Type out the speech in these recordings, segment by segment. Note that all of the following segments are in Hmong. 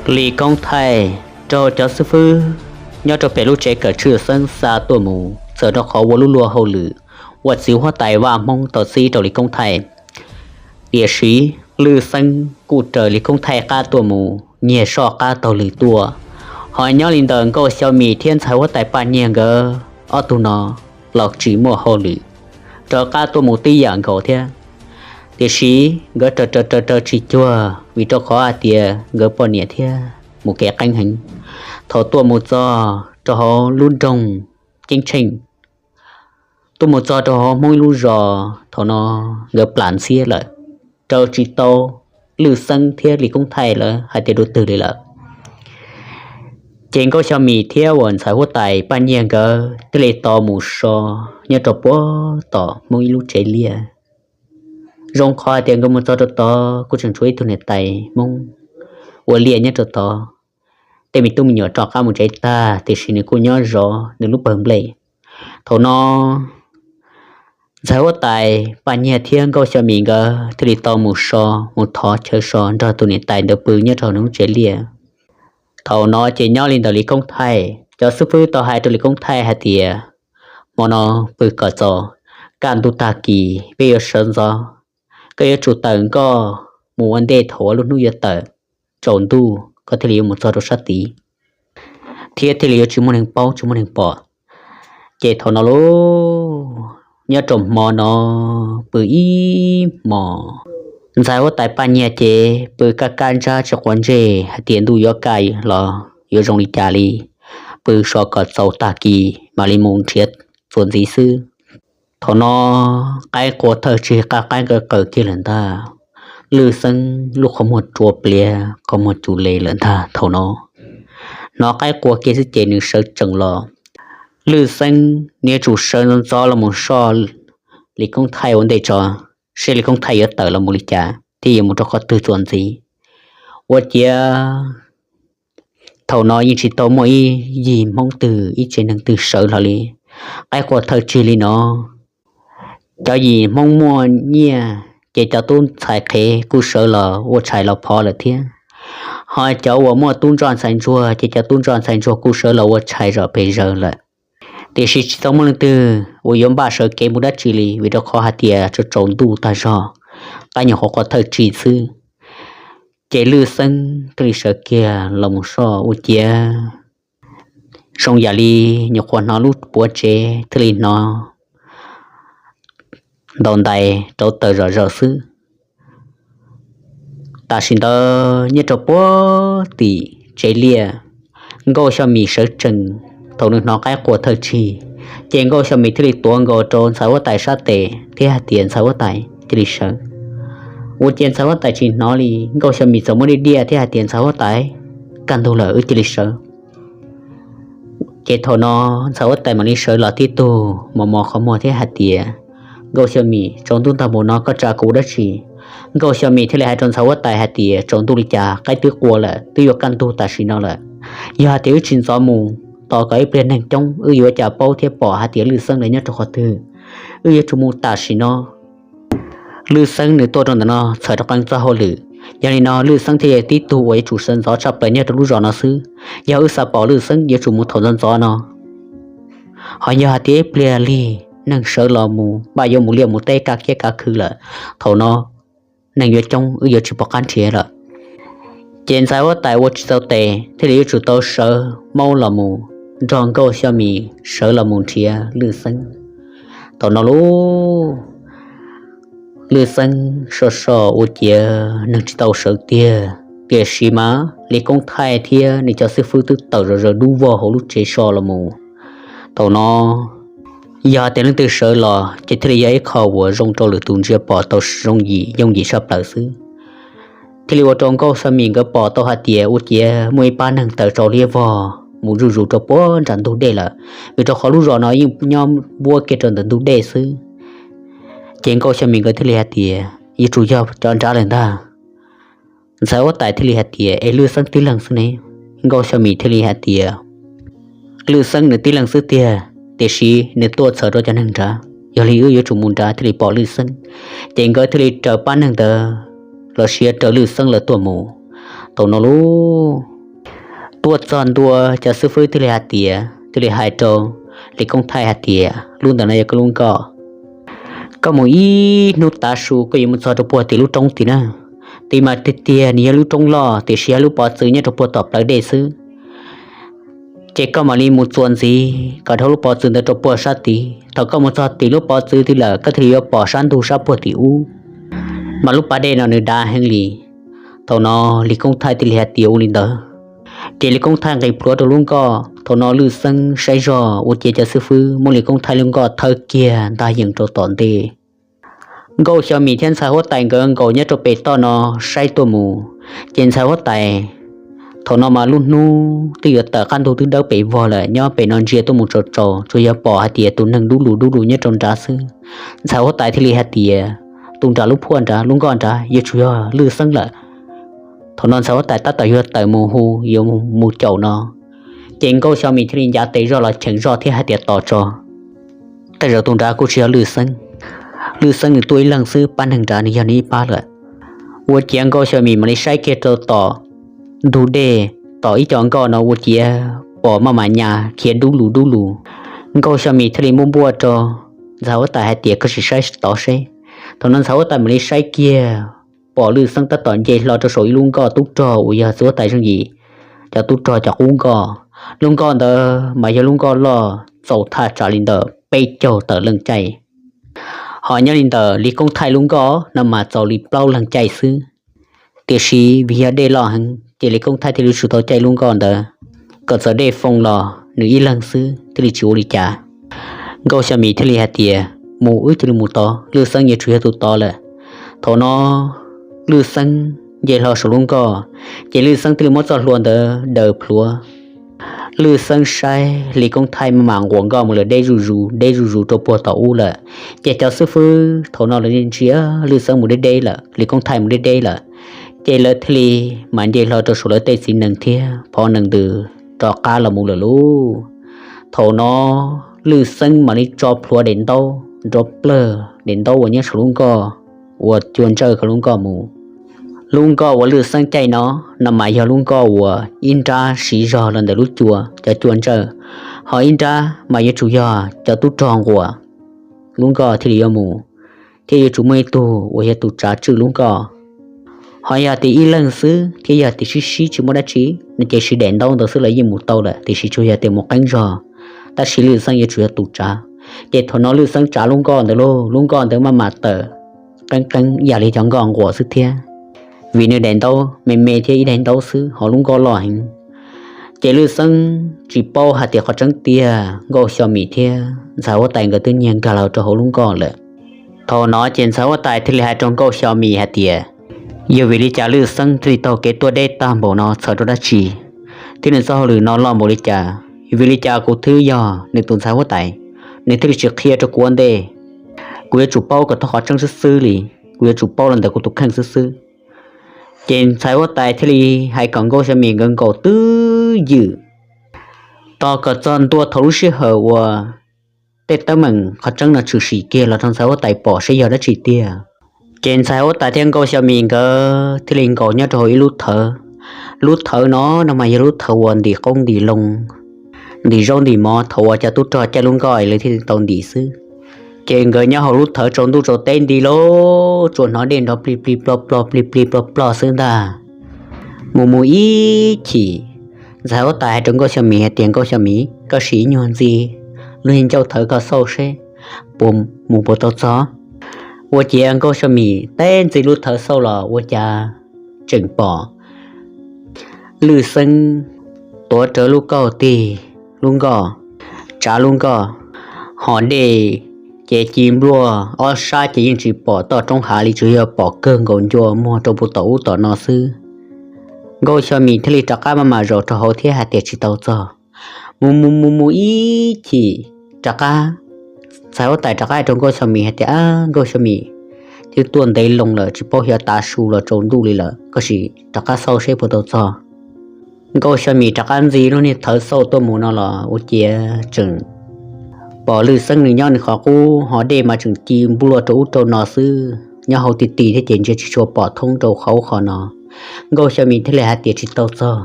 Lis Koob Thaij raug cov xib fwb nyob rau pem lub tsev kawm tswj xeeb xa tuaj mus txawm rau qhov ua lub luag hauj lwm ua txiv huab tais vaj Hmoob tau txib rau Lis Koob Thaij. Tiam sis Lwj Xeeb kuj raws Lis Koob Thaij qab tuaj mus nyiag soj qab taug lw tuaj. Ho nyob li ntawm Nkauj Xyo Mim thiab ntxhais huab tais Paj Nyiag nkawd ob tug no los tsis muaj hauj lwm, raws qab tuaj mus tib yam nkaus thiab. Tiam sis nkawd raws raws raws raws tsis cuag vim rau qhov hais tias nkawd poj niam thiab mus kev qeeb heev. Thaum tuaj mus txog rau hauv lub nroog Ceeb Tsheej, tuaj mus txog rau hauv Hmoob ib lub zos, thaum no nkawd plam ntxhiab lawm, raws tsis tau Lwj Xeeb thiab Lis Koob Thaij lawv hais tias dua twg li lawm. Ces Nkauj Xyo Mim thiab uas ntxhais huab tais Paj Nyiag nkawd thiaj li tau mus so nyob rau puag tom Hmoob ib lub tsev liaj. Zoo qhov hais tias nkawd mus txog rau tod kuj tseem tshuav ib tug niam tais Hmoob ua liaj nyob rau tod. Tej me tub me nyuam rov qab mus tsev tag tiam sis nws kuj nyob zov nws lub pawg nplej. Thaum no ntxhais huab tais Paj Nyiag thiab Nkauj Xyo Mim nkawd thiaj li tau mus so, mus thov chaw so nrog tus niam tais ntawd pw nyob rau nws lub tsev liaj. Thaum no ces nyob li ntawm Lis Koob Thaij, cov xib fwb tau hais rau Lis Koob Thaij hais tias, hmo no pw kom txaus, kaj ntug tag kis peb yuav sawv ntxov. Koj yuav tsum tawm nkoj mus ua ntej thaum lub hnub yuav tawm, tsaus ntuj koj thiaj li yuav mus txog rau sab tid, thiab thiaj li yuav tsis muaj neeg paub tsis muaj neeg pom. Ces thaum no lauj, nyob rau hmo no pw ib hmos, ntxhais huab tais Paj Nyiag ces pw kaj kaj ntsab tsis quav ntsej hais tias ntuj yuav kaj los yuav zoo li cas li, pw so kom txaus tag kis mam li mus nrhiav txuas ntxiv xwb. Thaum no qaib qua thawj tsig qab qaib qaws kiag lawm ntag. Lwj Xeeb lub qhov muag rua pliav qhov muag cus le lawm ntag. Thaum no hnov qaib qua kiag xwb ces nws sawv tsees los. Lwj Xeeb nws yuav tsum sawv ntxov ntxov los mus soj Lis Koob Thaij ua ntej tso, seb Lis Koob Thaij yuav tawm los mus li cas thiab yuav mus rau qhov twg txuas ntxiv. Ua ciav thaum no yeej tsis tau muaj ib yim Hmoob twg ib tsev neeg twg sawv hlo li. Qaib qua thawj tsig li no, cov yim Hmoob muaj nyiaj ces cov tub ntxhais qhev kuj sawv los ua tshais los phov lawm thiab. Ho cov uas muaj tub ntsoj ntxhais ntsuag ces cov tub ntsoj ntxhais ntsuag kuj sawv los ua tshais zom pes zaws lawm. Tiam sis tsis tau muaj leej twg uas yuav npaj sawv kev mus dab tsi li vim rau qhov hais tias tsaus tsaus ntuj tag zog, qaib nyuam qhuav qua thawj tsig xwb. Ces Lwj Xeeb thiaj li sawv kiag los mus soj ua ciav zoo yam li nyuam qhuav hnov lub puav tsev thiaj li hnov ntaus ntais rauv taws zom zaws xwb. Tam sim ntawd nyob rau puag tim tsev liaj, Nkauj Xyo Mim sawv tsees. Thaum nws hnov qaib qua thawj tsig, ces Nkauj Xyo Mim thiaj li tuav nkaus rau ntxhais huab tais sab tes thiab hais tias, ntxhais huab tais, cia li sawv. Ua ciav ntxhais huab tais tsis hnov li, Nkauj Xyo Mim txawm muab diaj diaj thiab hais tias, ntxhais huab tais, kaj ntug lawm wb cia li sawv. Ces thaum no ntxhais huab tais mam li sawv los tib tug mos mos qhov muag thiab hais tias, Nkauj Xyo Mim, tsaus ntuj ntag mus no koj tsa kuv ua dab tsi? Nkauj Xyo Mim thiaj li hais rau ntxhais huab tais hais tias, tsaus ntuj li cas, qaib twb qua lawm, twb yuav kaj ntug tam sim no lawm. Yog hais tias wb tsis ntxov mus tos kom ib pliag neeg coob, wb yuav ua cas paub thiab pom hais tias Lwj Xeeb lawv nyob rau qhov twg? Wb yuav tsum mus tam sim no. Lwj Xeeb nws tuaj rau ntawm no txhawm rau qee txoj hauj lwm, yog li no Lwj Xeeb thiaj yog tib tug uas yuav tsum sawv ntxov tshaj plaws nyob rau lub zos no xwb. Yog wb xav pom Lwj Xeeb yuav tsum mus thaum ntxov ntxov no. Ho yog hais tias ib pliag lig neeg sawv los mus npaj yuav mus liaj mus teb kaj kiab kaj khw lawm, thaum no neeg yuav coob wb yuav tsis pom qab nrhiav lawm. Ces ntxhais huab tais ua tsis tau tes thiaj li yuav tsum tau sawv maub los mus nrog Nkauj Xyo Mim sawv los mus nrhiav Lwj Xeeb. Thaum no lauj, Lwj Xeeb so so ua ciav neeg tsis tau sawv tiag, tiam sis mas Lis Koob Thaij thiab nws cov xib fwb twb tawm zom zaws dub vog hauv lub tsev so los mus. Thaum no yog tias leej twg sawv los ces thiaj li yog ib qho uas zoo rau lwm tus ntsia pom tau zoo yim yooj yim tshaj plaws xwb. Thiaj li ua rau Nkauj Xyo Mim nkawd pom tau hais tias ua ciav muaj ib pab neeg tawm tsau liab vog mus zuj zus rau puag nram ntug dej lawm, vim rau qhov lub zos no yeej nyob npuab kiag rau ntawm ntug dej xwb. Ces Nkauj Xyo Mim nkawd thiaj li hais tias yuav tsum yog cov nrad lawm ntag. Ntxhais huab tais thiaj li hais tias es Lwj Xeeb tib leeg xwb ne? Nkauj Xyo Mim thiaj li hais tias Lwj Xeeb nws tib leeg xwb tiag, tiam sis nws tuaj txhawm rau cov neeg nrad, yog li wb yuav tsum mus nrad thiaj li pom Lwj Xeeb. Ces nkawd thiaj li raws pab neeg ntawd los sis raws Lwj Xeeb lawv tuaj mus. Thaum no lauj, Tuaj txog ntua cov xib fwb thiaj li hais tias, thiaj li hais rau Lis Koob Thaij hais tias, lub ntawm no yog koj lub nkoj. Koj mus ib hnub tav su koj yuav mus txog rau puag tim lub roob tid na. Tid mas tiag tiag nws yog lub roob loj tiam sis yog lub pov txwv nyob rau puag tom plawv dej xwb. Ces koj mam li mus txuas ntxiv kom dhau lub pov txwv ntawd rau puag sab tid. Thaum koj mus txog tim lub pov txwv tid lawm koj thiaj li yuav pom sab ntug sab puag tim ub, mas lub pas dej no nws dav heev li. Thaum no Lis Koob Thaij thiaj li hais tias ua li ntawd. Ces Lis Koob Thaij nqis plhuav rau lub nkoj. Thaum no Lwj Xeeb saib zog ua ciav cov xib fwb muab Lis Koob Thaij lub nkoj thawb kiag ntag yees rau tom ntej. Nkauj Xyo Mim thiab ntxhais huab tais nkawd nkaum nyob rau pem toj no saib tuaj mus. Ces ntxhais huab tais, thaum no mas lub hnub twb yuav tawm qab ntug twb dawb pes vog lawm, nyob pem no ntsia tuaj mus tsaus tsaus tsuas yog pom hais tias tus neeg dub lus dub lus nyob rau nrad xwb. Ntxhais huab tais thiaj li hais tias, tus nram lub phuaj nrad lub nkoj nrad yuav tsum yog Lwj Xeeb lawm. Thaum no ntxhais huab tais tab tom yuav tawm mus hu yuav mus caum no, ces Nkauj Xyo Mim thiaj li ncav tes zog los cheem zog thiab hais tias tos tso, tej zaum tus nrad kuj tsis yog Lwj Xeeb. Lwj Xeeb nws tuaj ib leeg xwb, pab neeg nrad nws yog nws ib pab lawm. Ua ciav Nkauj Xyo Mim mam li saib kiag rau tom ntug dej, tom ib co nkoj no ua ciav pom maj mam nyas khiav dub lus dub lus. Nkauj Xyo Mim thiaj li muab npuaj rau ntxhais huab tais hais tias koj sim saib tod seb. Thaum no ntxhais huab tais mam li saib kiag, pom Lwj Xeeb tab tom nce hlo rau saum ib lub nkoj tub rog uas yog txiv huab tais Zeej Yim cov tub rog cov qub nkoj. Lub nkoj ntawd mas yog lub nkoj loj txaus thaj tsam li ntawm peb caug tawm leej caij. Ho nyob li ntawm Lis Koob Thaij lub nkoj no mas txaus li plaub leeg caij xwb. Tiam sis vim yog dej loj heev ces Lis Koob Thaij thiaj li tsum tau caij lub nkoj ntawd, kom txawm dej foo los nws ib leeg xwb thiaj li tsis ua li cas. Nkauj Xyo Mim thiaj li hais tias mus wb cia li mus tod, Lwj Xeeb yuav tsum yog tus tod lawm. Thaum no Lwj Xeeb nce hlo saum lub nkoj, ces Lwj Xeeb thiaj li muab txoj hlua ntawd daws plhuav. Lwj Xeeb saib Lis Koob Thaij maj mam nquas nkoj mus lawm deb zuj zus deb zuj zus rau puag tom ub lawm. Ces cov xib fwb thaum no lawv ntsia Lwj Xeeb mus deb deb lawm, Lis Koob Thaij mus deb deb lawm, ces lawv thiaj li mam nce hlo rau saum lawv tej txiv nees thiab phov nees ntws rov qab los mus lawm lauj. Thaum no Lwj Xeeb mam li tso plhuav daim ntaub nrov plawg, daim ntaub uas nyob saum lub nkoj uas cua ntsawj ko lub nkoj mus. Lub nkoj uas Lwj Xeeb caij no, no mas yog lub nkoj uas ib nrab siv zog los ntawm lub cua, cov cua ntsawj, ho ib nrab mas yuav tsum yog cov tub rog nquas lub nkoj thiaj li yuav mus, thiab yuav tsum muaj ib tug uas yog tus tsav tswj lub nkoj. Ho yog tias ib leeg xwb thiab yog tias sib sib tsis muaj dab tsi no ces siv daim ntaub ntawd xwb los yeej mus tau lawm, tiam sis tsuas yog tias mus qeeb zog, tab sis Lwj Xeeb yuav tsum yog tus tsav. Ces thaum no Lwj Xeeb tsav lub nkoj ntawd lauj, lub nkoj ntawd maj mam tawm qeeb qeeb ib yam li cov nkoj nquas xwb thiab, vim nws daim ntaub me me thiab ib daim ntaub xwb ho lub nkoj loj heev. Ces Lwj Xeeb tsis paub hais tias qhov tseeb tiag Nkauj Xyo Mim thiab ntxhais huab tais nkawd twb nyiag nkag los rau hauv lub nkoj lawm. Thaum no ces ntxhais huab tais thiaj li hais rau Nkauj Xyo Mim hais tias, yog vim li cas Lwj Xeeb thiaj li taug kev tuaj deb tag npaum no txhawm rau dab tsi, thiab nws txoj hauj lwm no loj npaum li cas? Vim li cas kuv twb yog nws tus ntxhais huab tais, nws thiaj li tsis qhia rau kuv ua ntej? Kuv yuav tsum paub kom tau qhov tseeb xwb xwb li, kuv yuav tsum paub los ntawm kuv tus kheej xwb xwb. Ces ntxhais huab tais thiaj li hais kom Nkauj Xyo Mim nkawd nkaum twb ywm tos kom txog ntua thaum lub sij hawm uas tej teeb meem qhov tseeb no tshwm sim kiag los rau ntxhais huab tais pom seb yog dab tsi tiag. Ces ntxhais huab tais thiab Nkauj Xyo Mim nkawd thiaj li nkaum nyob rau hauv ib lub thawv. Lub thawv no no mas yog lub thawv uas ntim qoob ntim loo, ntim zaub ntim mov thaum uas cov tub rog caij lub nkoj lawv thiaj li tau ntim xwb. Ces nkawd nyob hauv lub thawv tsaus ntuj tsaus teb nti lauj, tsuas hnov dej nrov plig plig plog plog plig plig plog plog xwb ntag. Mus mus ib chim, ntxhais huab tais hais rau Nkauj Xyo Mim hais tias, Nkauj Xyo Mim, koj sim ib nyuag ntxi lub niag ncauj thawv ko xauj seb puas mus puas tau txog. Ua ciav Nkauj Xyo Mim teb ntxi lub thawv xauj los ua cas tseem pom Lwj Xeeb tuav rawv lub kauj tig lub nkoj, tsav lub nkoj, ho dej ces ci npluaj ob sab ces yeej tsis pom toj roob hav li, tsuas yog pom kawg nkaus ncua muag rau puag tom ub tom no xwb. Nkauj Xyo Mim thiaj li rov qab maj mam zaum rau hauv thiab hais tias tsis tau txog. Mus mus mus mus ib chim rov qab, ntxhais huab tais rov qab hais rau Nkauj Xyo Mim hais tias, Ab Nkauj Xyo Mim, twb tuaj ntev loo lawm tsis paub xyov tav su los tsaus ntuj li lawm, koj sim rov qab xauj seb puas tau txog. Nkauj Xyo Mim rov qab ntxi lub niag thawv xauj tuaj mus no los ua ciav tseem pom Lwj Xeeb nws nyob nws qhov qub, ho dej mas tseem ci npluaj rau ub rau no xwb, nyob hauv ti ti thiab ces ntsia tsis tshua pom thoob rau qhov ub qhov no. Nkauj Xyo Mim thiaj li hais tias tsis tau txog.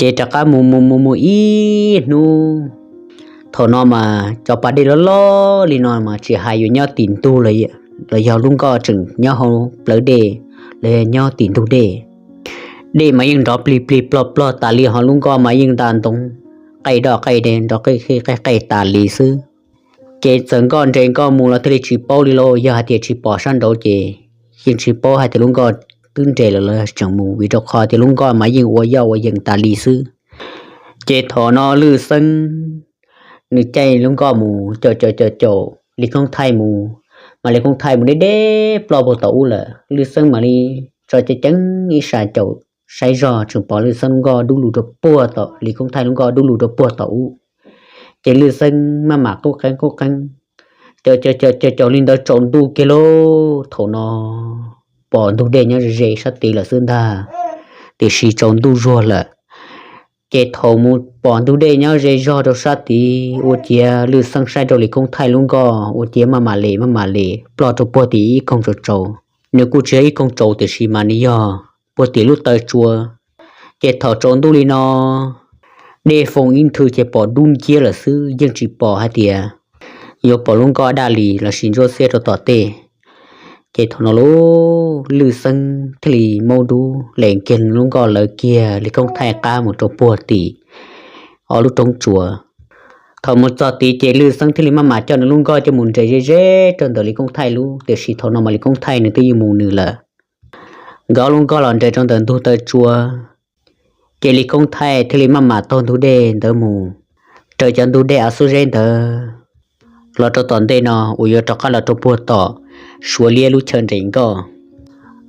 Ces rov qab mus mus mus mus ib hnub, thaum no mas cov pas dej loj loj li no mas tsis hais yuav nyob tim ntug los yog lub nkoj tseem nyob hauv plawv dej los yog nyob tim ntug dej, dej mas yeej nrov plig plig plog plog tas li, ho lub nkoj mas yeej nta ntoo qij doj qij de nrov qij qij qij tas li xwb. Ces txawm nkoj nres nkoj mus los thiaj li tsis paub li lauj, yog hais tias tsis pom sab nraud ces yeej tsis paub hais tias lub nkoj twb nres lawm los tseem mus, vim rau qhov tias lub nkoj mas yeej ua yoj ua yees tas li xwb. Ces thaum no Lwj Xeeb nws caij lub nkoj mus caum caum caum caum Lis Koob Thaij mus, mas Lis Koob Thaij mus deb deb ploj puag tom ub lawm. Lwj Xeeb mam li tso ceev ceev ib sab caum saib zog tseem pom Lwj Xeeb lub nkoj dub lug rau puag tom, Lis Koob Thaij lub nkoj dub lug rau puag tom ub. Ces Lwj Xeeb maj mam qub qeeb qub qeeb, caum caum caum caum li ntawd tsaus ntuj kiag lauj. Thaum no pom ntug dej nyob ze ze sab tid lawm xwb ntag, tiam sis tsaus ntuj zuag lawm. Ces thaum mus pom ntug dej nyob ze zog rau sab tid ua ciav Lwj Xeeb saib rau Lis Koob Thaij lub nkoj ua ciav maj mam li maj mam li ploj rau puag tim ib koog tsaus tsaus. Nws kuj tsis yog ib koog tsaus tiam sis mas nws yog puag tim lub taw tsua. Ces thaum tsaus ntuj li no, dej foo ib nthwv ces pom dub nciab lawm xwb, yeej tsis pom hais tias yuav pom lub nkoj daj li lossis ntsuab xiab rau tom tej. Ces thaum no lub Lwj Xeeb thiaj li maub dub lees kiag lub nkoj lawv kiag Lis Koob Thaij qab mus rau puag tim ob lub roob tsua. Thaum mus txog tid ces Lwj Xeeb thiaj li maj mam coj nws lub nkoj coj mus nres ze ze rau ntawm Lis Koob Thaij lub, tiam sis thaum no mas Lis Koob Thaij nws twb yeej mus nws lawm. Nkawd ob lub nkoj los nres rau ntawm ntug taw tsua, ces Lis Koob Thaij thiaj li maj mam taug ntug dej ntawd mus, raws cov ntug dej av xub zeb ntawd los rau tom ntej no uas yuav rov qab los rau puag tom Suav Liab lub chaw nres nkoj.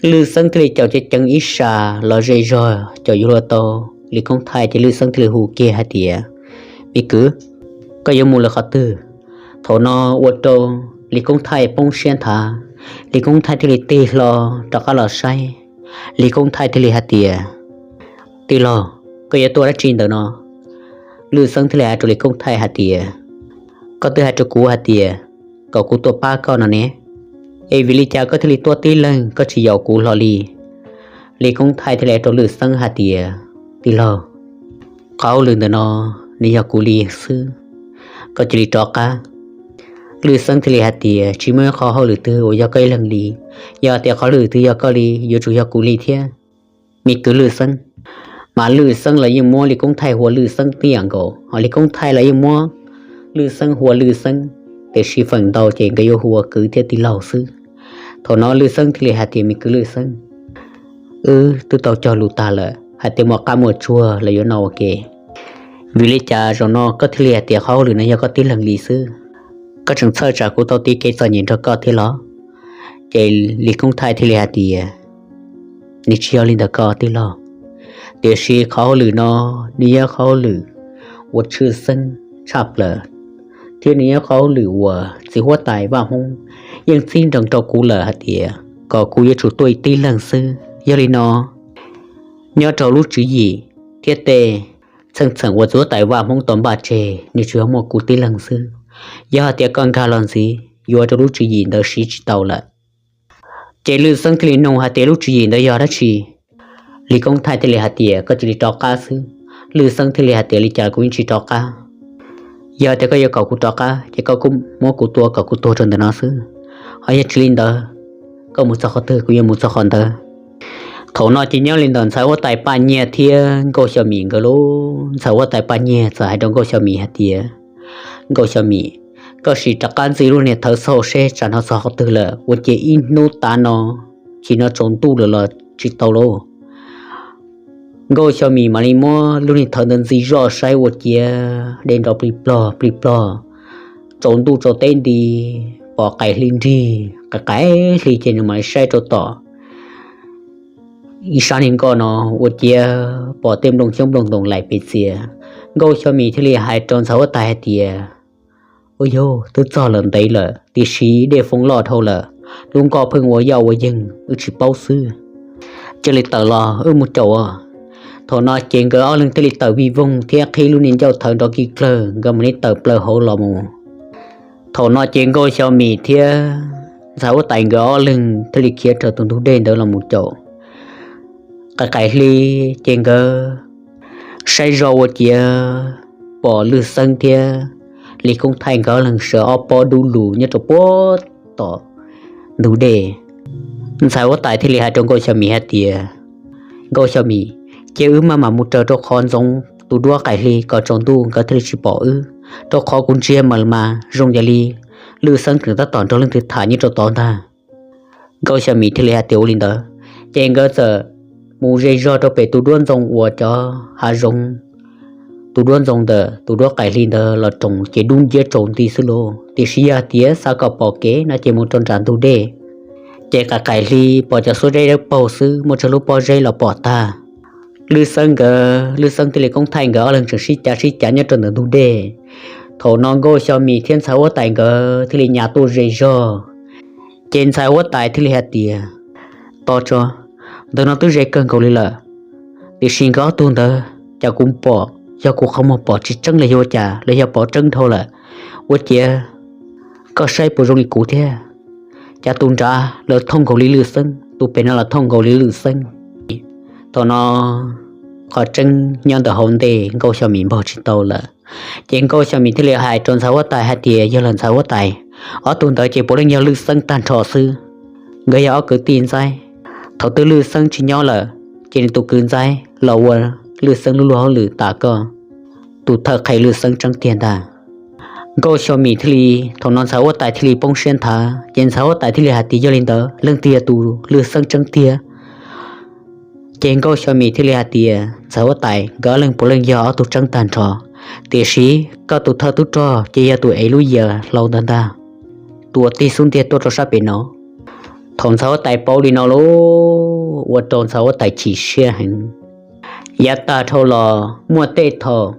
Lwj Xeeb thiaj li caum ceev ceev ib sab los ze zog caum yuav luag tau Lis Koob Thaij, ces Lwj Xeeb thiaj li hu kiag hais tias, Me kwv, koj yuav mus lawm qhov twg? Thaum no ua rau Lis Koob Thaij poob siab nthav, Lis Koob Thaij thiaj li tig hlo rov qab los saib. Lis Koob Thaij thiaj li hais tias, Tij laug, koj yuav tuaj dab tsi ntawm no? Lwj Xeeb thiaj li hais rau Lis Koob Thaij hais tias, Koj twb hais rau kuv hais tias kom kuv tuaj pab koj no ne, es vim li cas koj thiaj li tuaj tib leeg koj tsis yaum kuv hlo li? Lis Koob Thaij thiaj li hais rau Lwj Xeeb hais tias, Tij laug, qhov hauj lwm ntawm no nws yog kuv li xwb, koj cia li rov qab. Lwj Xeeb thiaj li hais tias, Tsis muaj ib qhov hauj lwm twg uas yog koj ib leeg li, yog tias qhov hauj lwm twg yog koj li yuav tsum yog kuv li thiab, me kwv Lwj Xeeb. Mas Lwj Xeeb los yeej muab Lis Koob Thaij hu ua Lwj Xeeb tib yam nkaus, ho Lis Koob Thaij los yeej muab Lwj Xeeb hu ua Lwj Xeeb, tiam sis feem ntau ces nkawd yuav hu ua kwv thiab tij laug xwb. Thaum no Lwj Xeeb thiaj li hais tias, Me kwv Lwj Xeeb, wb twb tau cog lus tag lawm hais tias muaj qab muaj tsuag los yuav no ua ke, vim li cas zaum no koj thiaj li hais tias qhov hauj lwm no yog koj tib leeg li xwb? Koj tseem txhawj tsam kuv tau tiv kev txom nyem nrog koj thiab los? Ces Lis Koob Thaij thiaj li hais tias, Nws tsis yog li ntawd koj tij laug, tiam sis qhov hauj lwm no nws yog qhov hauj lwm uas tshwj xeeb tshaj plaws, thiab nws yog qhov hauj lwm uas txiv huab tais Vaj Hmoob yeej txib nroos rau kuv lawm hais tias kom kuv yuav tsum tuaj ib tib leeg xwb. Yog li no, nyob rau lub tswv yim thiab tej txheej txheem uas txiv huab tais Vaj Hmoob tau npaj tseg nws tsuas yog muaj kuv tib leeg xwb. Yog hais tias koj nkag los ntxiv yuav ua rau lub tswv yim ntawd siv tsis tau lawm. Ces Lwj Xeeb thiaj li nug hais tias, Lub tswv yim ntawd yog dab tsi? Lis Koob Thaij thiaj li hais tias, Koj cia li rov qab xwb. Lwj Xeeb thiaj li hais tias, Li cas kuv yeej tsis rov qab? Yog tias koj yuav kom kuv rov qab ces koj kuj muab kuv tua kom kuv tuag rau ntawm no xwb. Ho yog tsis li ntawd, koj mus txog qhov twg kuv yuav mus txog qhov ntawd. Thaum no ces nyob li ntawm ntxhais huab tais Paj Nyiag thiab Nkauj Xyo Mim nkawd lauj. Ntxhais huab tais Paj Nyiag txawm hais rau Nkauj Xyo Mim hais tias, Nkauj Xyo Mim, koj sim rov qab ntxiv lub niag thawv xauj seb tsam no txog qhov twg lawm, ua cia ib hnub tav no chim no tsaus ntuj lawm los tsis tau lauj. Nkauj Xyo Mim mam li muab lub niag thawv ntawd ntxiv zoj saib ua ciav dej nrov plig plog plig plog, tsaus ntuj tsaus teb nti, pom qaim hli nrig, qaim qaim hli ces nws mam li saib rau tom ib sab niag nkoj no ua ciav pom tej nplooj xyoob nplooj ntoos laim pes txias. Nkauj Xyo Mim thiaj li hais rau ntxhais huab tais hais tias, Ua yog twb txog lawm ntev lawm, tiam sis dej foob loj dhau lawm, lub nkoj pheej ua yoj ua yeeg wb tsis paub xwb. Cia li tawm los wb mus caum. Thaum no ces nkawd ob leeg thiaj li tawm vij voog thiab qhib lub niag ncauj thawv nrov kig plawg, nkawd mam li tawm plaws hauv los mus. Thaum no ces Nkauj Xyo Mim thiab ntxhais huab tais nkawd ob leeg thiaj li khiav raws tus ntug dej ntawd los mus caum. Qaim qaim hli ces nkawd saib zoj ua ciav pom Lwj Xeeb thiab Lis Koob Thaij nkawd leeg sawv ob pob dub lug nyob rau puag tom ntug dej. Ntxhais huab tais thiaj li hais rau Nkauj Xyo Mim hais tias, Nkauj Xyo Mim, cia wb maj mam mus raws rau qhov ntxoov tus duab qaim hli kom tsaus ntuj nkawd thiaj li tsis pom wb, rau qhov kuv ntsia mas mas zoo yam li Lwj Xeeb tseem tab tom nrog leej twg tham nyob rau tod ntag. Nkauj Xyo Mim thiaj li hais tias ua li ntawd. Ces nkawd txawm mus ze zog rau pem tus duab ntxoo uas cov hav zoov, tus duab ntxoo ntawm tus duab qaim hli ntawd los roos ces dub nciab tsaus nti xwb lauj. Tiam sis yog tias xav kom pom kev no ces mus rau nram ntug dej, ces qaim qaim hli pom cov xuab zeb dawb paug xwb, muaj tsawg lub pob zeb los pom tag. Lwj Xeeb nkawd, Lwj Xeeb thiaj li Koob Thaij nkawd ob leeg tseem sib cav sib cav nyob rau ntawm ntug dej. Thaum no Nkauj Xyo Mim thiab ntxhais huab tais nkawd thiaj li nyas tuaj ze zog. Ces ntxhais huab tais thiaj li hais tias, Tos tso, ntawm no twb ze kawg nkaus li lawm, tiam sis nkawd ob tug ntawd cas kuv pom yog kuv qhov muag pom tsis tseeb los yog ua cas los yog pom tseeb dhau lawm. Ua ciav koj saib puas zoo li kuv thiab, cas tus nrad lawv thooj nkaus li Lwj Xeeb, tus pem no los thooj nkaus li Lwj Xeeb. Thaum no qhov tseeb nyob ntawm hauv ntej Nkauj Xyo Mim npog tsis tau lawm. Ces Nkauj Xyo Mim thiaj li hais rau ntxhais huab tais hais tias yog lawm ntxhais huab tais, ob tug ntawd ces puav leej yog Lwj Xeeb tag nrho xwb. Nkawd yog ob kwv tij ntxaib. Thaum twg Lwj Xeeb tsis nyob lawm, ces nws tus kwv ntxaib los ua Lwj Xeeb lub luag hauj lwm tas koj, tus thawj qhe Lwj Xeeb tseeb tiag ntag. Nkauj Xyo Mim thiaj li, thaum no ntxhais huab tais thiaj li poob siab nthav, ces ntxhais huab tais thiaj li hais tias yog li ntawd leej twg yog tus Lwj Xeeb tseeb tiag? Ces Nkauj Xyo Mim thiaj li hais tias ntxhais huab tais, nkawd ob leeg puav leej yog ob tug tseeb tag nrho, tiam sis koj tus thawj tub rog ces yog tus ev lub yias hlau ntawd ntag, tus uas tig xub ntiag tuaj rau sab pem no. Thaum ntxhais huab tais paub li no lauj, ua rau ntxhais huab tais chim siab heev. Yav tag dhau los muaj tej thaum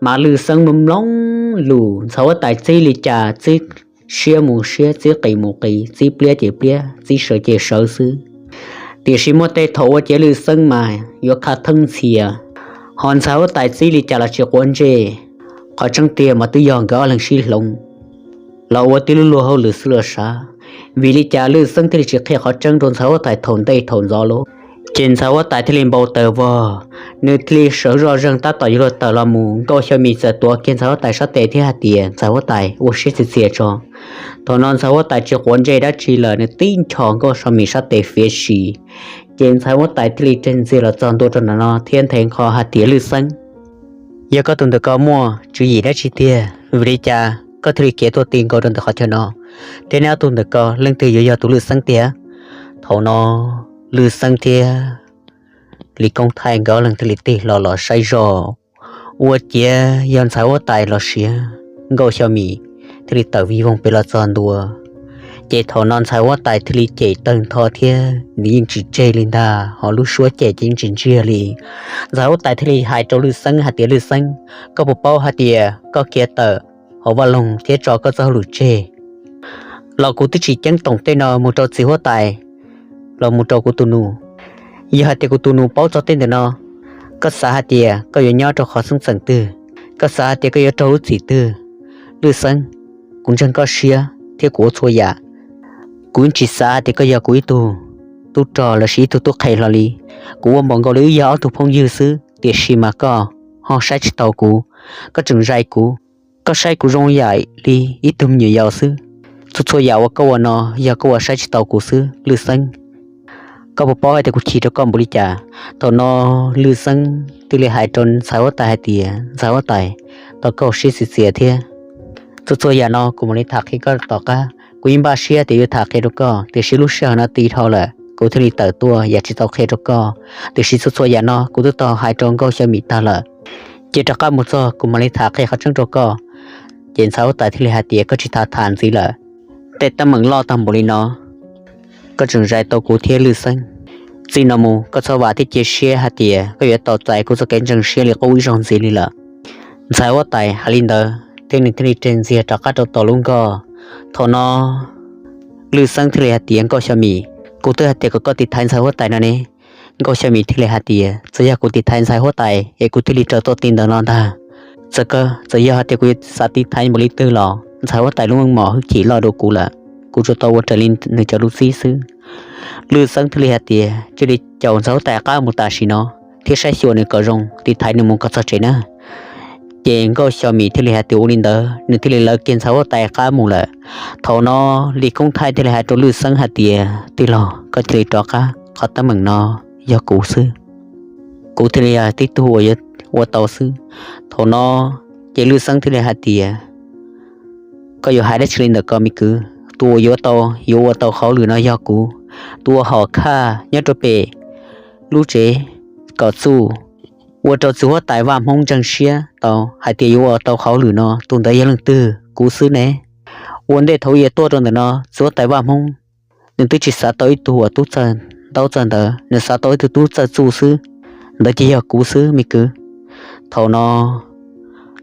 mas Lwj Xeeb mloog mloog lus, ntxhais huab tais txib li cas txib siab mus siab, txib qis mus qis, txib pliab ces pliab, txib sawv ces sawv xwb. Tiam sis muaj tej thaum ua ciav Lwj Xeeb mas yuav kha theeb ntxhias, ho ntxhais huab tais txib li cas los tsis quav ntsej. Qhov tseeb tiag mas twb yog nkawd ob leeg sib hloov los ua tib lub luag hauj lwm xwb los sav. Vim li cas Lwj Xeeb thiaj li tsis qhia qhov tseeb rau ntxhais huab tais thaum ntej thaum ntxov lauj? Ces ntxhais huab tais thiaj li npau taws vog, nws thiaj li sawv zoj zeeg tab tom yuav luag tawm los mus, Nkauj Xyo Mim txawm tuav kiag ntxhais huab tais sab tes thiab hais tias, ntxhais huab tais, ua siab txias txias tso. Thaum no ntxhais huab tais tsis quav ntsej dab tsi lawm, nws tib nchos Nkauj Xyo Mim sab tes fiav sim. Ces ntxhais huab tais thiaj li reg ntxiag los txog ntua rau ntawm no thiab nthe nqho hais tias, Lwj Xeeb, yog koj tus ntawm ko muaj tswv yim dab tsi tiag, vim li cas koj thiaj li khiav tuaj ti nkaus rau ntawm qhov chaw no? Thiab neb ob tug ntawm ko leej twg yuav yog tus Lwj Xeeb tiag? Thaum no Lwj Xeeb thiab Lis Koob Thaij nkawd ob leeg thiaj li tig hlo los saib zog, ua ciav yog ntxhais huab tais los sis Nkauj Xyo Mim thiaj li tawm vij voog pem los txog ntua. Ces thaum no ntxhais huab tais thiaj li cem tawg ntho thiab nws yeej tsis tseg li ntag, ho lub suab cem ces yeej tsis ntsiag li. Ntxhais huab tais thiaj li hais rau Lwj Xeeb hais tias, Lwj Xeeb, koj puas paub hais tias koj khiav tawm hauv vaj loog thiab tso koj txoj hauj lwm tseg los kuv twb tsis ceeb toom tej no mus rau txiv huab tais los mus rau kuv tus nus. Yog hais tias kuv tus nus paub txog tej ntawm no, koj xav hais tias koj yuav nyob rau qhov xeeb txheem twg? Koj xav hais tias koj yuav raug lub txim twg? Lwj Xeeb, kuv ntseeg koj siab thiab kuv ua txhua yam. Kuv yeej tsis xav hais tias koj yog kuv ib tug tub rog los sis ib tug tub qhe hlo li. Kuv ua npaum nkaus li wb yog ob tug phooj ywg xwb, tiam sis mas koj ho saib tsis taus kuv, koj tseem zais kuv, koj saib kuv zoo yam li ib tug me nyuam yaus xwb. Txhua txhua yam uas koj ua no yog koj ua saib tsis taus kuv xwb Lwj Xeeb. Koj puas paub hais tias kuv chim rau koj npaum li cas? Thaum no Lwj Xeeb thiaj li hais rau ntxhais huab tais hais tias, ntxhais huab tais, thov koj ua siab txias txias thiab. Txhua txhua yam no kuv mam li tham qhia koj tom qab. Kuv yeej npaj siab tias yuav tham qhia rau koj, tiam sis lub sij hawm no ti dhau lawm kuv thiaj li tawm tuaj yam tsis tau qhia rau koj. Tiam sis txhua txhua yam no kuv twb tau hais rau Nkauj Xyo Mim tag lawm. Cia rov qab mus txog kuv mam li tham qhia qhov tseeb rau koj. Ces ntxhais huab tais thiaj li hais tias, koj tsis tham tham ntxiv lawm. Tej teeb meem loj tag npaum li no, koj tseem zais tau kuv thiab Lwj Xeeb. Txij no mus koj txhob vam thiab cia siab hais tias koj yuav tau txais kuv txoj kev ntseeg siab li qub ib zaug ntxiv li lawm. Ntxhais huab tais hais li ntawd thiab nws thiaj li reg ntxiag rov qab rau tom lub nkoj. Thaum no Lwj Xeeb thiaj li hais tias, Nkauj Xyo Mim, kuv twb hais tias kom koj tiv thaiv ntxhais huab tais no ne. Nkauj Xyo Mim thiaj li hais tias, txawm yog kuv tiv thaiv ntxhais huab tais es kuv thiaj li raws tuaj ti ntawm no ntag. Txawm yog hais tias kuv xav tiv thaiv npaum li twg los ntxhais huab tais lub meej mom hwj chim loj dua kuv lawm, kuv tsuas tau ua raws li nws cov lus txib xwb. Lwj Xeeb thiaj li hais tias, cia li caum ntxhais huab tais qab mus tam sim no. thiab saib xyuas nws kom zoo, tiv thaiv nws mus kom txog tsev na. Ces Nkauj Xyo Mim thiaj li hais tias ua li ntawd, nws thiaj li lawv kiag ntxhais huab tais qab mus lawm. Thaum no Lis Koob Thaij thiaj li hais rau Lwj Xeeb hais tias, tij laug, koj cia li rov qab, qhov teeb meem no yog kuv xwb, kuv thiaj li yog tib tug uas yuav ua tau xwb. Thaum no ces Lwj Xeeb thiaj li hais tias, koj yuav hais dab tsi li ntawm ko me kwv? Tus uas yuav tau, yuav ua tau hauj lwm no yog kuv, tus uas hom khaj nyob rau pem lub tsev kom txuj, ua rau txiv huab tais Vaj Hmoob ntseeg siab tau hais tias yuav ua tau hauj lwm no, tus ntawd yog leej twg? Kuv xwb ne. Ua ntej thaum uas yuav tuaj rau ntawm no, txiv huab tais Vaj Hmoob nws twb tsis xav tau ib tug uas tub txawj ntaub txawj ntawv, nws xav tau ib tug tub txawj txuj xwb, ntawd ces yog kuv xwb me kwv. Thaum no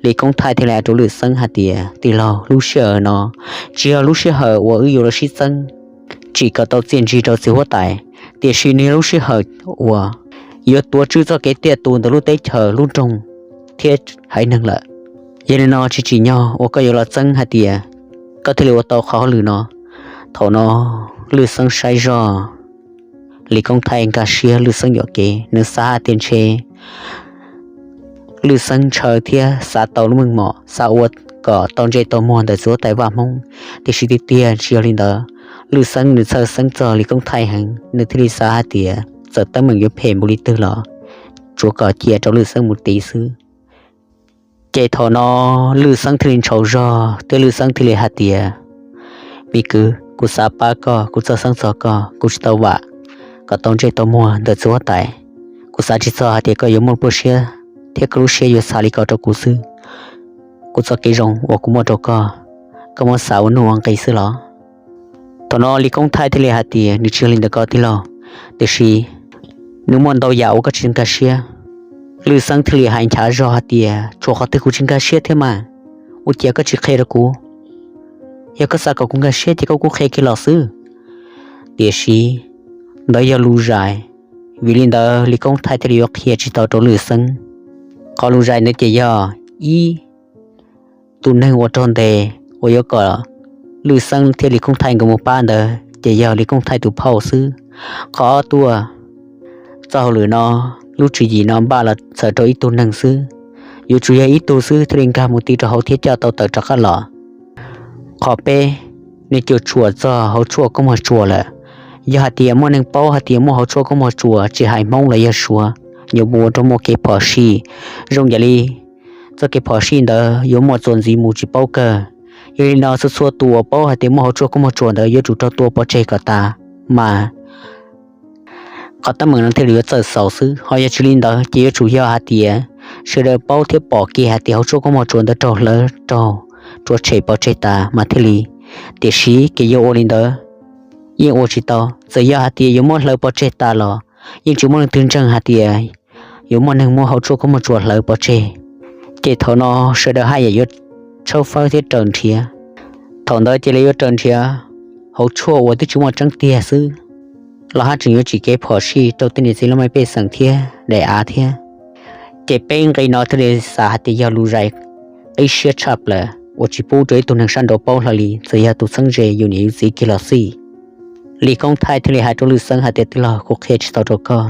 Lis Koob Thaij thiaj li hais rau Lwj Xeeb hais tias, tij laug, lub sij hawm no tsis yog lub sij hawm uas wb yuav los sib txeeb tsim kom tau txiaj ntsig rau txiv huab tais, tiam sis nws yog lub sij hawm uas yuav tuav tswj txoj kev tiaj tus ntawm lub teb chaws lub nroog thiab haiv neeg lawm. Yog li no tsis tsim nyog uas koj yuav los txeeb hais tias koj thiaj li ua tau qhov hauj lwm no. Thaum no Lwj Xeeb saib zoj, Lis Koob Thaij nkag siab Lwj Xeeb yuam kev, nws xav hais tias ntshe Lwj Xeeb ntshaw thiab xav tau lub meej mom, xav ua kom tau ntsej tau muag ntawm txiv huab tais Vaj Hmoob. Tiam sis tiag tiag tsis yog li ntawd, Lwj Xeeb nws txhawj xeeb txog Lis Koob Thaij heev, nws thiaj li xav hais tias txawm teeb meem yuav phem npaum li twg los tsuav kom cia rau Lwj Xeeb mus tiv xwb. Ces thaum no Lwj Xeeb thiaj li ntshau zog thiab Lwj Xeeb thiaj li hais tias, me kwv, kuv xav pab koj, kuv txhawj xeeb txog koj, kuv tsis tau vam kom tau ntsej tau muag ntawm txiv huab tais. Kuv xav tsis txog hais tias koj yuav muaj lub siab thiab koj lub siab yuav xav li ko rau kuv xwb. Kuv txoj kev zoo uas kuv muaj rau koj, koj muab xav ua nuj ua nqi xwb los? Thaum no Lis Koob Thaij thiaj li hais tias, nws tsis yog li ntawd ko tij laug, tiam sis nws muaj ntau yam uas koj tsis nkag siab. Lwj Xeeb thiaj li hais nchav zog hais tias, tshuav qhov twg kuv tsis nkag siab thiab mas, ua cas koj tsis qhia rau kuv? Yog koj xav kom kuv nkag siab ces koj kuj qhia kiag los xwb. Tiam sis ntawd yog lus zais, vim li ntawd Lis Koob Thaij thiaj li yuav qhia tsis tau rau Lwj Xeeb. Qhov lus zais ntawd ces yog ib, tus neeg uas raug ntes uas yuav kom Lwj Xeeb thiab Lis Koob Thaij nkawd mus pab ntawd ces yog Lis Koob Thaij tus phauj xwb. Qhov ob tuaj, txoj hauj lwm no lub tswv yim no npaj los txhawm rau ib tug neeg xwb, yuav tsum yog ib tug xwb thiaj li nkag mus ti rau hauv thiab coj tau tawm rov qab los. Qhov peb, nws cuam tshuam txog hauv tshuaj koob muag tsuas lawm. Yog hais tias muaj neeg paub hais tias muaj hauv tshuaj koob muag tsuas, tsis hais Hmoob los yog Suav, yuav mus ua rau muaj kev phom sij, zoo yam li txoj kev phom sij ntawd yuav muaj txuas ntxiv mus tsis paub kawg. Yog li no txhua txhua tus uas paub hais tias muaj hauv tshuaj koob muag tsuas ntawd yuav tsum raug tua pov tseg kom tas, mas qhov teeb meem no thiaj li yuav txawj xaus xwb. Ho yog tsis li ntawd ces yuav tsum yog hais tias sawv daws paub thiab pom kiag hais tias hauv tshuaj koob muag tsuas ntawd raug hlawv raug rhuav tshem pov tseg tas mas thiaj li. Tiam sis kev yuav ua li ntawd yeej ua tsis tau. Txawm yog hais tias yuav muab hlawv pov tseg tas los yeej tsis muaj leej twg ntseeg hais tias yuav muaj neeg muab hauv tshuaj koob muag tsuas hlawv pov tseg. Ces thaum no sawv daws haj yam yuav tshawb fawb thiab raws nrhiav. Thaum ntawd ces lawv yuav raws nrhiav hauv tshuaj uas twb tsis muaj tseeb tiag xwb los haj tseem yuav tsim kev phom sij rau tej niam txiv laj mej pej xeem thiab daim av thiab. Ces peb nqe no thiaj li xav hais tias yog lus zais qib siab tshaj plaws uas tsis pub rau ib tug neeg sab nraud paub hlo li, txawm yog tus txheeb ze yus niam yus txiv kiag los xij. Lis Koob Thaij thiaj li hais rau Lwj Xeeb hais tias, tij laug, kuv qhia tsis tau rau koj.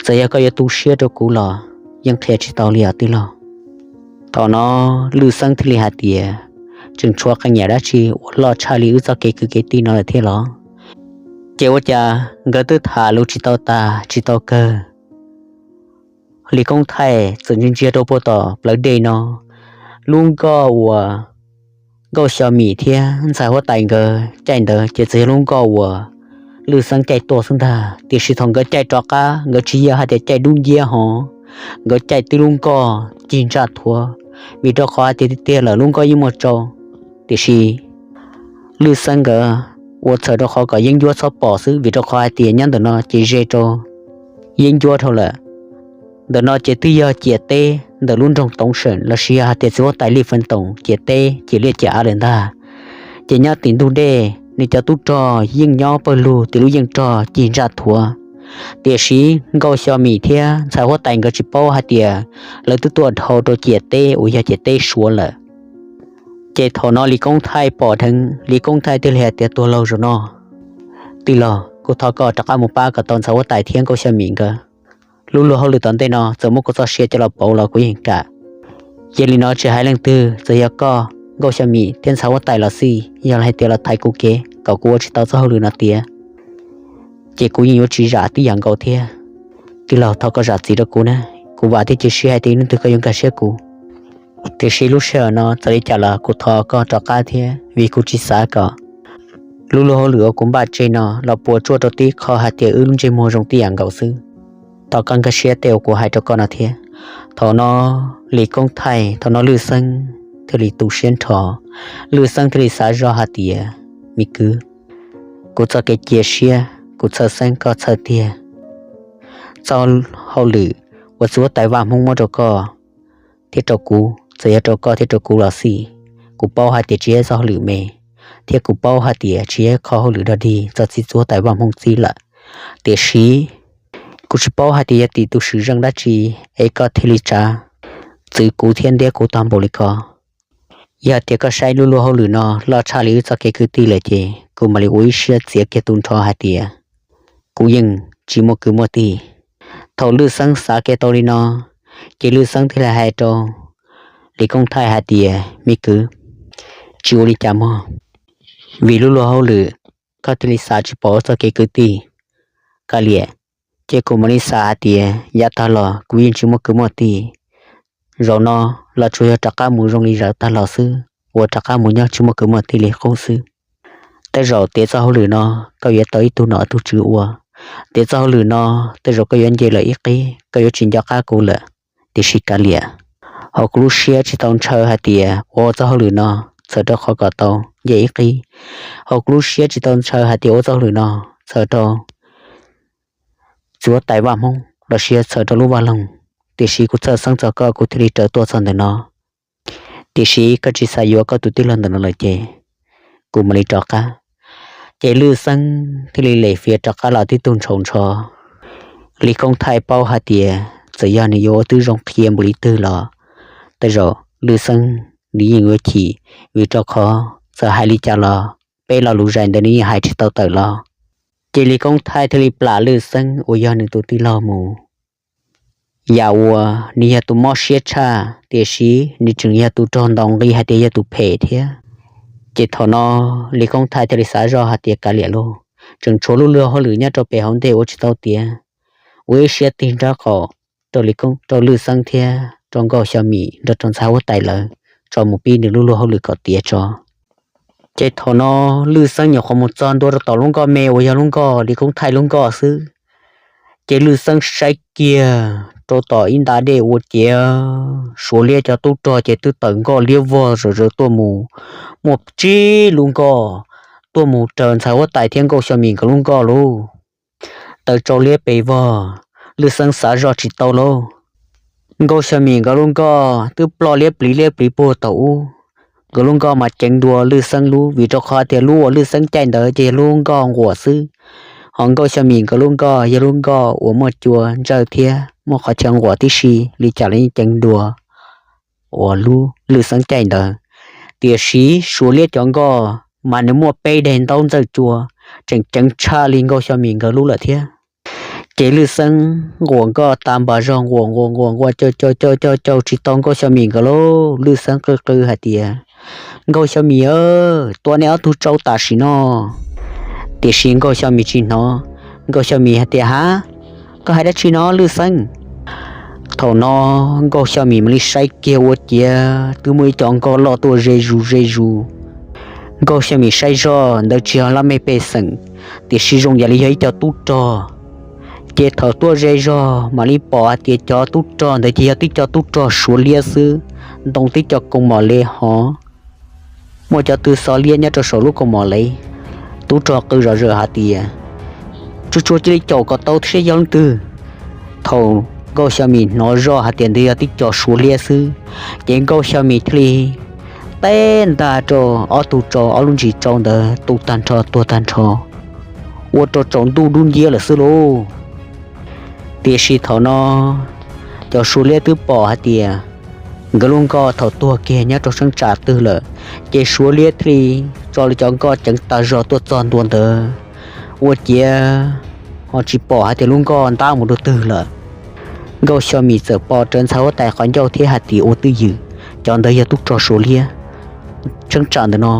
Txawm yog koj yuav tu siab rau kuv los yeej qhia tsis tau li os tij laug. Thaum no Lwj Xeeb thiaj li hais tias, tseem tshuav qee yam dab tsi uas loj tshaj li wb txoj kev kwv kev tij no lawm thiab los? Ces ua cas nkawd twb tham lus tsis tau tas tsis tau kawg, Lis Koob Thaij txawm ntsia ntsia rau puag tom plawv dej no, lub nkoj uas Nkauj Xyo Mim thiab ntxhais huab tais nkawd caij ntawd ces txawm yog lub nkoj uas Lwj Xeeb caij tuaj xwb ntag. Tiam sis thaum nkawd caij rov qab, nkawd tsis yog hais tias caij dub nciab hos, nkawd caij twb lub nkoj cig ntsaj thuav, vim rau qhov hais tias tiag tiag lawm lub nkoj yeej muaj tsau. Tiam sis Lwj Xeeb nkawd ua txhawm rau qhov kom yeeb ncuab txhob pom xwb, vim rau qhov hais tias nyob ntawm no ces ze rau yeeb ncuab dhau lawm. Ntawm no ces twb yog ciam teb ntawm lub nroog Toov Seem lossis yog hais tias txiv huab tais Lij Feej Toom ciam teb ciam liaj ciam av lawm ntag. Ces nyob tim ntug dej nws cov tub rog yeej nyob pawg lug tim lub yeej rog cig ntsaj thuav. Tiam sis Nkauj Xyo Mim thiab ntxhais huab tais nkawd tsis paub hais tias lawv twb tuaj dhau rau ciam teb uas yog ciam teb Suav lawm. Ces thaum no Lis Koob Thaij pom dheev, Lis Koob Thaij thiaj li hais tias, tuag laug zaum no, tij laug, kuv thov koj rov qab mus pab kom tau ntxhais huab tais thiab Nkauj Xyo Mim nkawd. Lub luag hauj lwm tom ntej no txawm muab kuv txoj sia coj los pauv los kuv yeej kam. Yog li no tsis hais leej twg, txawm yog koj, Nkauj Xya Mim thiab ntxhais huab tais los xij, yog hais tias los thaiv kuv kev kom kuv ua tsis tau txoj hauj lwm no tiav, ces kuv yeej yuav tsis zam tib yam nkaus thiab. Tij laug, thov koj zam txim rau kuv na, kuv vam thiab cia siab hais tias ib hnub twg koj yuav nkag siab kuv. Tiam sis lub sij hawm no txawm li cas los kuv thov koj rov qab thiab, vim kuv tsis xav kom lub luag hauj lwm uas kuv npaj tseg no los puas tsuaj rau tib qho hais tias wb lub ntsej muag zoo tib yam nkaus xwb. Thov koj nkag siab tej uas kuv hais rau koj no thiab. Thaum no Lis Koob Thaij, thaum no Lwj Xeeb thiaj li tu siab nrho. Lwj Xeeb thiaj li xav zoj hais tias, me kwv, kuv txoj kev cia siab kuv txhawj xeeb koj txhawj tiag. Txoj hauj lwm uas txiv huab tais Vaj Hmoob muab rau koj thiab rau kuv, txawm yog rau koj thiab rau kuv los xij, kuv paub hais tias tsis yog txoj hauj lwm me, thiab kuv paub hais tias tsis yog qhov hauj lwm dog dig txog txiv huab tais Vaj Hmoob txib lawm. Tiam sis kuv tsis paub hais tias yog tim tus swm zeej dab tsi es koj thiaj li tsa txwv kuv thiab ntiab kuv tag npaum li ko. Yog tias koj saib lub luag hauj lwm no loj tshaj li wb txoj kev kwv tij lawm ces kuv mam li ua ib siab txiav kiag tu nrho hais tias kuv yeej tsis muaj kwv muaj tij. Thaum Lwj Xeeb xav kiag tau li no, ces Lwj Xeeb thiaj li hais rau Lis Koob Thaij hais tias, me kwv, tsis ua li cas mog, vim lub luag hauj lwm koj thiaj li xav tsis pom txoj kev kwv tij. Kav liam, ces kuv mam li xav hais tias yav tag los kuv yeej tsis muaj kwv muaj tij, zaum no los tsuas yog rov qab mus zoo li zaum tag los xwb, uas rov qab mus nyob tsis muaj kwv muaj tij li qub xwb. Tej zaum tiav txoj hauj lwm no koj yuav tau ib tug nom tug tswv ua, tiav txoj hauj lwm no tej zaum koj yuav nce lawm ib qib, koj yuav tsis nco qab kuv lawm. Tiam sis kav liam, hauv kuv lub siab tsis tau ntshaw hais tias ua txoj hauj lwm no txhawm rau qhov kom tau nce ib qib, hauv kuv lub siab tsis tau ntshaw hais tias ua txoj hauj lwm no txhawm rau txiv huab tais Vaj Hmoob los sis txhawm rau lub vaj loog. Tiam sis kuv txhawj xeeb txog koj kuv thiaj li raws tuaj txog ntawm no. Tiam sis koj tsis xav yuav koj tus tij laug ntawm no lawm ces kuv mam li rov qab. Ces Lwj Xeeb thiaj li lem fiav rov qab los tib tug ntshaus ntsho. Lis Koob Thaij paub hais tias txawm yog nws yuav ua tib zoo qhia npaum li twg los tej zaum Lwj Xeeb nws yeej yuav chim, vim rau qhov txawm hais li cas los peb lo lus zais ntawd nws yeej hais tsis tau tawm los. Ces Lis Koob Thaij thiaj li plam Lwj Xeeb uas yog nws tus tij laug mus. Yam uas nws yog tus mob siab tshaj, tiam sis nws tseem yog tus raug ntaus nqi hais tias yog tus phem thiab. Ces thaum no Lis Koob Thaij thiaj li xav zoj hais tias kav liam lauj, tseem tshuav lub luag hauj lwm nyob rau pem hauv ntej ua tsis tau tiav, ua ib siab tig nraub qaum rau Lis Koob, rau Lwj Xeeb thiab rau Nkauj Xyo Mim nrog rau ntxhais huab tais lawv tso mus pib nws lub luag hauj lwm kom tiav tso. Ces thaum no Lwj Xeeb nyuam qhuav mus txog ntua rau tom lub nkoj me uas yog lub nkoj Lis Koob Thaij lub nkoj xwb. Ces Lwj Xeeb saib kiag rau tom ib nta dej ua ciav Suav liab cov tub rog ces twb tawm nkoj liab vog zom zaws tuaj mus, muaj tsib lub nkoj tuaj mus raws ntxhais huab tais thiab Nkauj Xyo Mim nkawd lub nkoj lauj. Taw tsau liab pes vog, Lwj Xeeb xav zoj tsis tau lauj. Nkauj Xyo Mim nkawd lub nkoj twb ploj liab pliv liab pliv puag thaum ub. Nkawd lub nkoj mas ceev dua Lwj Xeeb lub, vim rau qhov tias lub uas Lwj Xeeb caij ntawd ces yog lub nkoj nquam xwb, ho Nkauj Xyo Mim nkawd lub nkoj yog lub nkoj uas muaj cua ntsawj thiab muaj qhov chaw nquam tib si, li cas los yeej ceev dua uas lub Lwj Xeeb caij ntawd. Tiam sis Suav liab cov nkoj mas nws muaj peb daim ntaub ntxawj cua, tseem ceev tshaj li Nkauj Xyo Mim nkawd lub lawm thiab. Ces Lwj Xeeb nquam nkoj tas npas zog, nquam nquam nquam nquam caum caum caum caum caum tsis tau Nkauj Xyo Mim nkawd lub, Lwj Xeeb qw qw hais tias, Nkauj Xyo Mim, tua nej ob tug tsau tam sim no. Tiam sis Nkauj Xyo Mim tsis hnov. Nkauj Xyo Mim hais tias, Hab, koj hais dab tsi no Lwj Xeeb? Thaum no Nkauj Xyo Mim mam li saib kiag ua ciav twb muaj ib co nkoj loj tuaj ze zus ze zus. Nkauj Xyo Mim saib zoj ntawd tsis yog laj mej pej xeem, tiam sis zoo yam li yog ib co tub rog. Ces thaum tuaj ze zog mam li pom hais tias cov tub rog ntawd ces yog tib co tub rog Suav liab xwb, ntoo tib co kaus mom lev hov, muaj cov tw xov liab nyob rau saum lub kaus mom lev. Tub rog qw zom zaws hais tias, Tsuag tsuag cia li caum kom tau thiab yog leej twg. Thaum Nkauj Xyo Mim hnov zoj hais tias ntawd yog tib co Suav liab xwb, ces Nkauj Xyo Mim thiaj li teb ntag rau ob tug tsau, ob lub ntsis tsau ntawd tu tag nrho tuag tag nrho, ua rau tsaus ntuj dub nciab lawm xwb lauj. Tiam sis thaum no cov Suav liab twb pom hais tias nkawd lub nkoj thaum tuag kiag nyob rau sab tsam twg lawm, ces Suav liab thiaj li tso li cov nkoj ceev tas zog tuaj txog ntua ntawd, ua ciav ho tsis pom hais tias lub nkoj ntab mus rau twg lawm. Nkauj Xyo Mim txawm pom rawv ntxhais huab tais qhov ncauj thiab hais tias ua twj ywm, cov ntawd yog tub rog Suav liab. Tseeb tsam ntawm no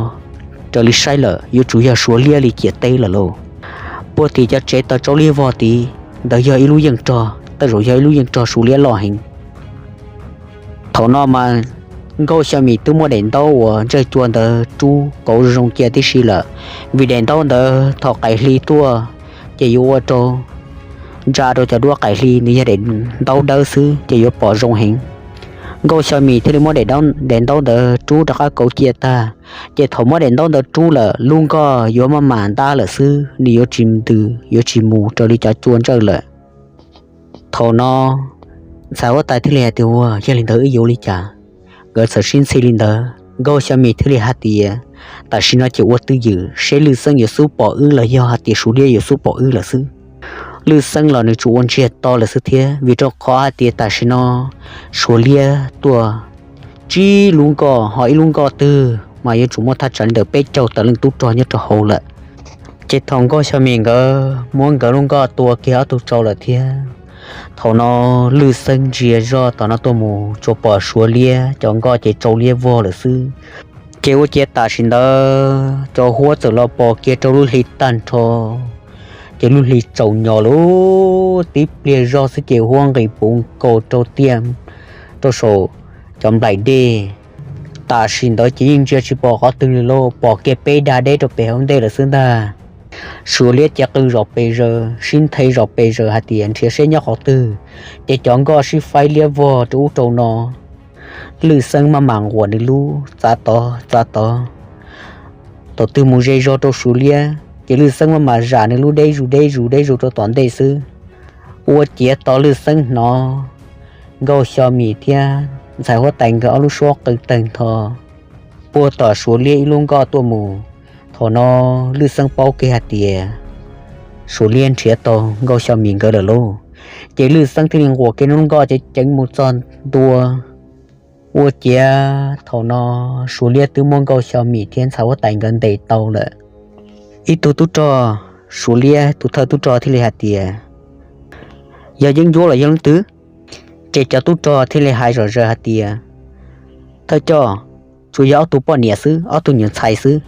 raws li saib lawm yuav tsum yog Suav liab li ciam teb lawm lauj. Puag tim cov tsev taws tsau liab vog tid ntawd yog ib lub yeej rog, tej zaum yog ib lub yeej rog Suav liab loj heev. Thaum no mas Nkauj Xyo Mim twb muab daim ntaub uas ntsawj cua ntawd rub kauv zoo cia tib si lawm, vim daim ntaub ntawd thaum qaim hli tuaj ces yuav ua rau ntsa rau cov duab qaim hli, nws yog daim ntaub dawb xwb ces yuav pom zoo heev. Nkauj Xyo Mim thiaj li muab daim ntaub ntawd rub rov qab kauv cia tag, ces thaum muab daim ntaub ntawd rub lawm lub nkoj yuav maj mam ntab lawm xwb, nws yuav tsis ntws yuav tsis mus raws li cov cua ntsawj lawm. Thaum no ntxhais huab tais thiaj li hais tias ua yog li ntawd wb yuav ua li cas? Nkawd txawm sib ntxhi li ntawd, Nkauj Xyo Mim thiaj li hais tias tam sim no ces ua twj ywm seb Lwj Xeeb yuav xub pom wb los yog hais tias Suav liab yuav xub pom wb lawm xwb. Lwj Xeeb los nws tsuas ua ntsiag to lawm xwb thiab, vim rau qhov hais tias tam sim no Suav liab tuaj tsib lub nkoj, ho ib lub nkoj twg mas yuav tsum muaj thaj tsam li ntawm peb caug tawm leej tub rog nyob rau hauv lawm. Ces thaum Nkauj Xyo Mim nkawd muab nkawd lub nkoj tua kiag ob tug tsau lawm thiab, thaum no Lwj Xeeb ntsia zoj tom no tuaj mus tsuas pom Suav liab cov nkoj ces tsau liab vog lawm xwb. Ces ua ciav tam sim ntawd cov huab txawm los pos kiag rau lub hli tag nrho, ces lub hli tsaus nyos lawm, tib pliag zog xwb ces huab nqis puv nkaus rau tiaj rau saum cov nplaim dej. Tam sim ntawd ces yeej ntsia tsis pom qhov twg li lauj, pom kiag peb dag deb rau pem hauv ntej lawm xwb ntag. Suav liab ces qw zom pes zaws, sib nthe zom pes zaws hais tias nrhiav seb nyob qhov twg, ces cov nkoj sib faib liab vog rau ub rau no. Lwj Xeeb maj mam nquas nws lub txav tod txav tod, thaum twg mus ze zog rau Suav liab ces Lwj Xeeb maj mam zam nws lub deb zus deb zus deb zus rau tom ntej xwb. Ua ciav tos Lwj Xeeb hnov Nkauj Xyo Mim thiab ntxhais huab tais nkawd ob lub suab qw tawg ntho puag tom Suav liab ib lub nkoj tuaj mus. Thaum no Lwj Xeeb paub kiag hais tias Suav liab nrhiav tau Nkauj Xyo Mim nkawd lawm lauj, ces Lwj Xeeb thiaj li nquas kiag nws lub nkoj ceev ceev mus txog ntua. Ua ciav thaum no Suav liab twb muab Nkauj Xyo Mim thiab ntxhais huab tais nkawd ntes tau lawm. Ib tug tub rog Suav liab tus thawj tub rog thiaj li hais tias, yog yeeb ncuab los yog leej twg? Ces cov tub rog thiaj li hais zom zaws hais tias, thawj coj, tsuas yog ob tug poj niam xwb, ob tug nyuam ntxhais xwb.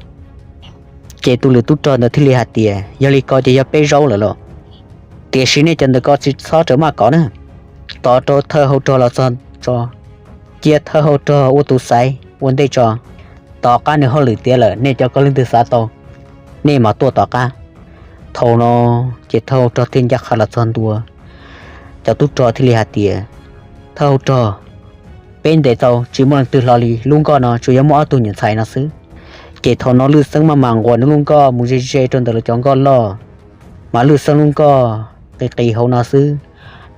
Ces tus lwm tub rog ntawd thiaj li hais tias, yog li ko ces yog peb zaub lawm los, tiam sis nej cov ntawm ko tsis txhob rawm maj kov na, tos rau thawj hau rog los txog tso, cia thawj hau rog ua tus xaiv ua ntej tso. Tom qab nws hauj lwm tiav lawm nej cov ko leej twg xav tau, nej mam tuaj tom qab. Thaum no ces thawj hau rog thiaj ncaj qha los txog ntua. Cov tub rog thiaj li hais tias, thawj hau rog, peb ntes tau tsis muaj leej twg hlo li, lub nkoj no tsuas yog muaj ob tug nyuam ntxhais no xwb. Ces thaum no Lwj Xeeb maj mam nquas nws lub nkoj mus ze ze rau ntawm lawv cov nkoj loj, mas Lwj Xeeb lub nkoj qis qis hauv no xwb,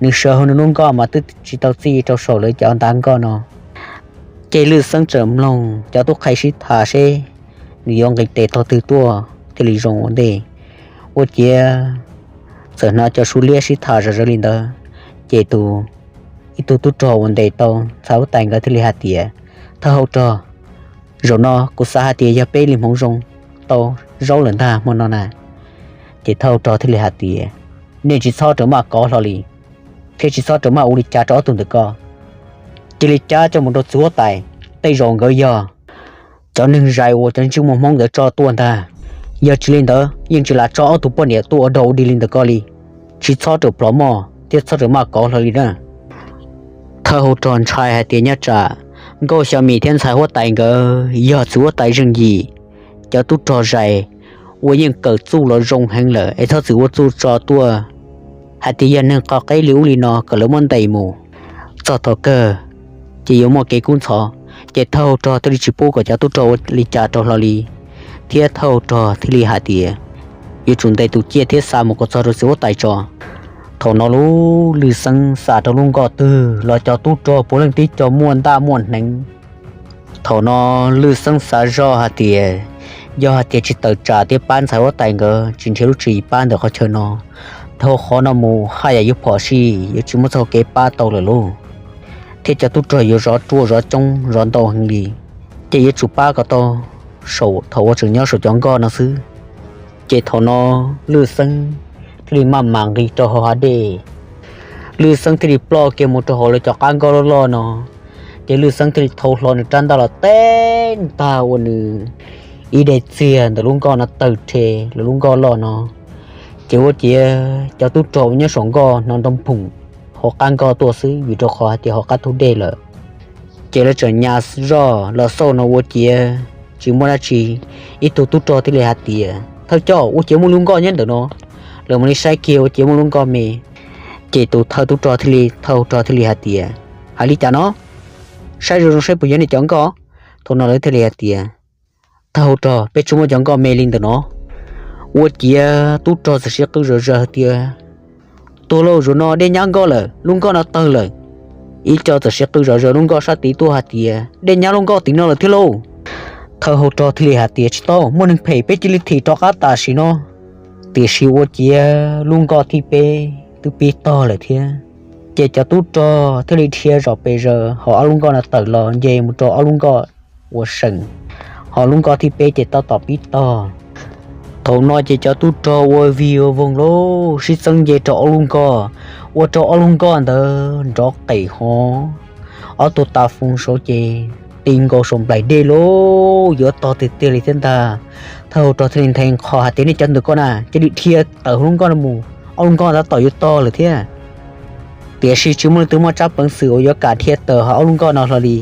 nws sawv hauv nws lub nkoj mas twb tsis tau txij rau saum lawv cov ntav nkoj no. Ces Lwj Xeeb txawm mloog cov tub qhe sib tham seb nws yuav nqis tes tog twg tuaj thiaj li zoo ua ntej. Ua ciav txawm hnov cov Suav liab sib tham zom zaws li ntawd, ces tus, ib tug tub rog uas ntes tau ntxhais huab tais nkawd thiaj li hais tias, thawj hau rog, zaum no kuv xav hais tias yog peb li hmoov zoo tau zaub lawm ntag hmo no na. Ces thawj hau rog thiaj li hais tias, nej tsis txhob rawm maj kov hlo li, thiab tsis txhob rawm maj ua li cas rau ob tug ntawm ko. Cia li cab coj mus rau txiv huab tais, tej zaum nkawd yog cov neeg zais uas cov ntsej muag Hmoob ntawd tso tuaj ntag. Yog tsis li ntawd yeej tsis lam tso ob tug poj niam tuaj ua dog ua dig li ntawm ko li. Tsis txhob rawm plhov moj thiab txhob rawm maj kov hlo li na. Thawj hau rog ntshai hais tias nyob tsam Nkauj Xyo Mim thiab ntxhais huab tais nkawd yog txiv huab tais zeej yim, cov tub rog zais uas yeej kawm txuj los zoo heev lawm es txhob txwm ua txuj tso tuaj hais tias yog neeg qhov qeb li ub li no kom lawv muab ntes mus. Txog thaum kawg ces yuav muaj kev kub ntxhov, ces thawj hau rog thiaj li tsis pub kom cov tub rog ua li cas rau hlo li, thiab thawj hau rog thiaj li hais tias yuav tsum ntes tus ciaj thiab xa mus kom txog rau txiv huab tais tso. Thaum no lub Lwj Xeeb xa rau lub nkoj twg los cov tub rog puav leej tib co muaj ntaj muaj hneev. Thaum no Lwj Xeeb xav zoj hais tias yog hais tias tsis tawm tsam thiab pab ntxhais huab tais nkawd tsis nrhiav lub tswv yim pab ntawm qhov chaw no, dhau qhov no mus haj yam yuav phom sij yuav tsis muaj txoj hau kev pab tau lawm lauj, thiab cov tub rog yuav zov ruaj zov coob zov ntau heev li, ces yuav tsum pab kom tau saum thaum uas tseem nyob saum cov nkoj no xwb. Ces thaum no Lwj Xeeb thiaj li maj mam nqis rau hauv hav dej, Lwj Xeeb thiaj li ploj kiag mus rau hauv lawv cov qab nkoj loj loj no. Ces Lwj Xeeb thiaj li thau hlo nws rab ntaj los teb ntag ua nws ib daim txiag ntawm lub nkoj no tawg rhe lawv lub nkoj loj no. Ces ua ciav cov tub rog uas nyob saum nkoj hnov nrov nphoom hauv qab nkoj tuaj xwb, vim rau qhov hais tias hauv qab thub dej lawm. Ces lawv tseem nyas zoj los xauj no ua ciav tsis muaj dab tsi. Ib tug tub rog thiaj li hais tias, Thawj coj, ua ciav muaj lub nkoj nyob ntawm no. Lawv mam li saib kiag ua ciav muaj lub nkoj me. Ces tus thawj tub rog thiaj li, thawj hau rog thiaj li hais tias, Hais li cas no? Saib zoo zoo saib puas yog nej cov nkoj. Thaum no lawv thiaj li hais tias, Thawj hau rog, peb tsis muaj cov nkoj me li ntawm no. Ua ciav tub rog txawm sib qw zom zaws hais tias, Tuag lauj, zaum no dej nyab nkoj lawm, lub nkoj no tawg lawm. Ib co txawm sib qw zom zaws lub nkoj sab tid tuaj hais tias, Dej nyab lub nkoj tim no lawm thiab lauj. Thawj hau rog thiaj li hais tias, Tsis tau, muaj neeg phem, peb cia li thim rov qab tam sim no. Tiam sis ua ciav lub nkoj thib peb twb pib tog lawm thiab. Ces cov tub rog thiaj li dhia zom pes zaws hauv ob lub nkoj no tawm los nce mus rau ob lub nkoj uas seem, ho lub nkoj thib peb ces tab tom pib tog. Thaum no ces cov tub rog ua vig ua voog lauj, sib txeeb nce rau ob lub nkoj, ua rau ob lub nkoj ntawd nrov qees hov. Ob tug tav foo saud ces ti nkaus saum nplaim dej lauj, yuav tog tiag tiag li thiab ntag. Thawj hau rog thiaj li nthe nqho hais tias, Nej cov ntawm ko na, cia li dhia tawm hauv lub nkoj no mus, ob lub nkoj tab tom yuav tog lawm thiab. Tiam sis tsis muaj leej twg muaj tsab peev xwm uas yuav kam dhia tawm hauv ob lub nkoj no hlo li.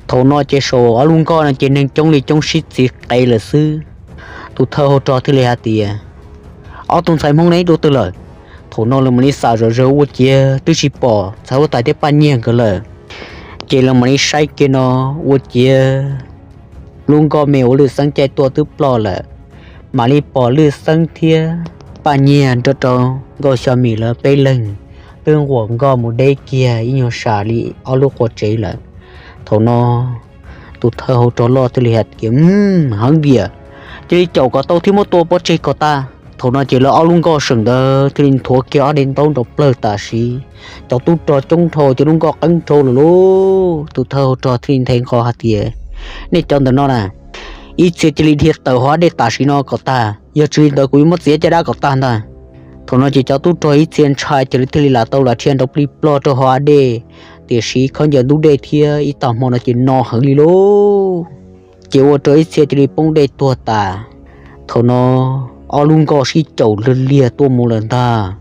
Thaum no ces saum ob lub nkoj no ces neeg coob li coob sib txiv qev lawm xwb. Tus thawj hau rog thiaj li hais tias, Ob tug ntxhais Hmoob ne dua twg lawm? Thaum no lawv mam li xam zom zaws ua ciav twb tsis pom ntxhais huab tais thiab Paj Nyiag nkawd lawm. Ces lawv mam li saib kiag no ua ciav lub nkoj me uas Lwj Xeeb caij tuaj twb ploj lawm. Mam li pom Lwj Xeeb thiab Paj Nyiag nrog rau Nkauj Xyo Mim lawv peb leeg twb nquam nkoj mus deb kiag ib nyuag sam li ob lub qua tsev lawm. Thaum no tus thawj hau rog loj thiaj li hais tias, Heev tiag, cia li caum kom tau thiab muab tua pov tseg kom tas. Thaum no ces lawv ob lub nkoj seem ntawd thiaj li nthuav kiag ob daim ntaub nrov plawg tam sim. Cov tub rog coob dhau ces lub nkoj qeeb dhau lawm lauj. Tus thawj hau rog thiaj li nthe nqho hais tias, Nej cov ntawm no na, ib txhia cia li dhia tawm hauv dej tam sim no kom tag, yog tsis li ntawd kuv yuav muab txiav caj dab kom tag ntag. Thaum no ces cov tub rog ib txhia ntshai ces lawv thiaj li lam tau lam dhia nrov plig plog rau hauv dej, tiam sis khaub ncaws ntub dej thiab ib tag hmo no ces no heev li lauj. Ces ua rau ib txhia cia li poob dej tuag tas. Thaum no ob lub nkoj sib caum lwg liag tuaj mus lawm ntag.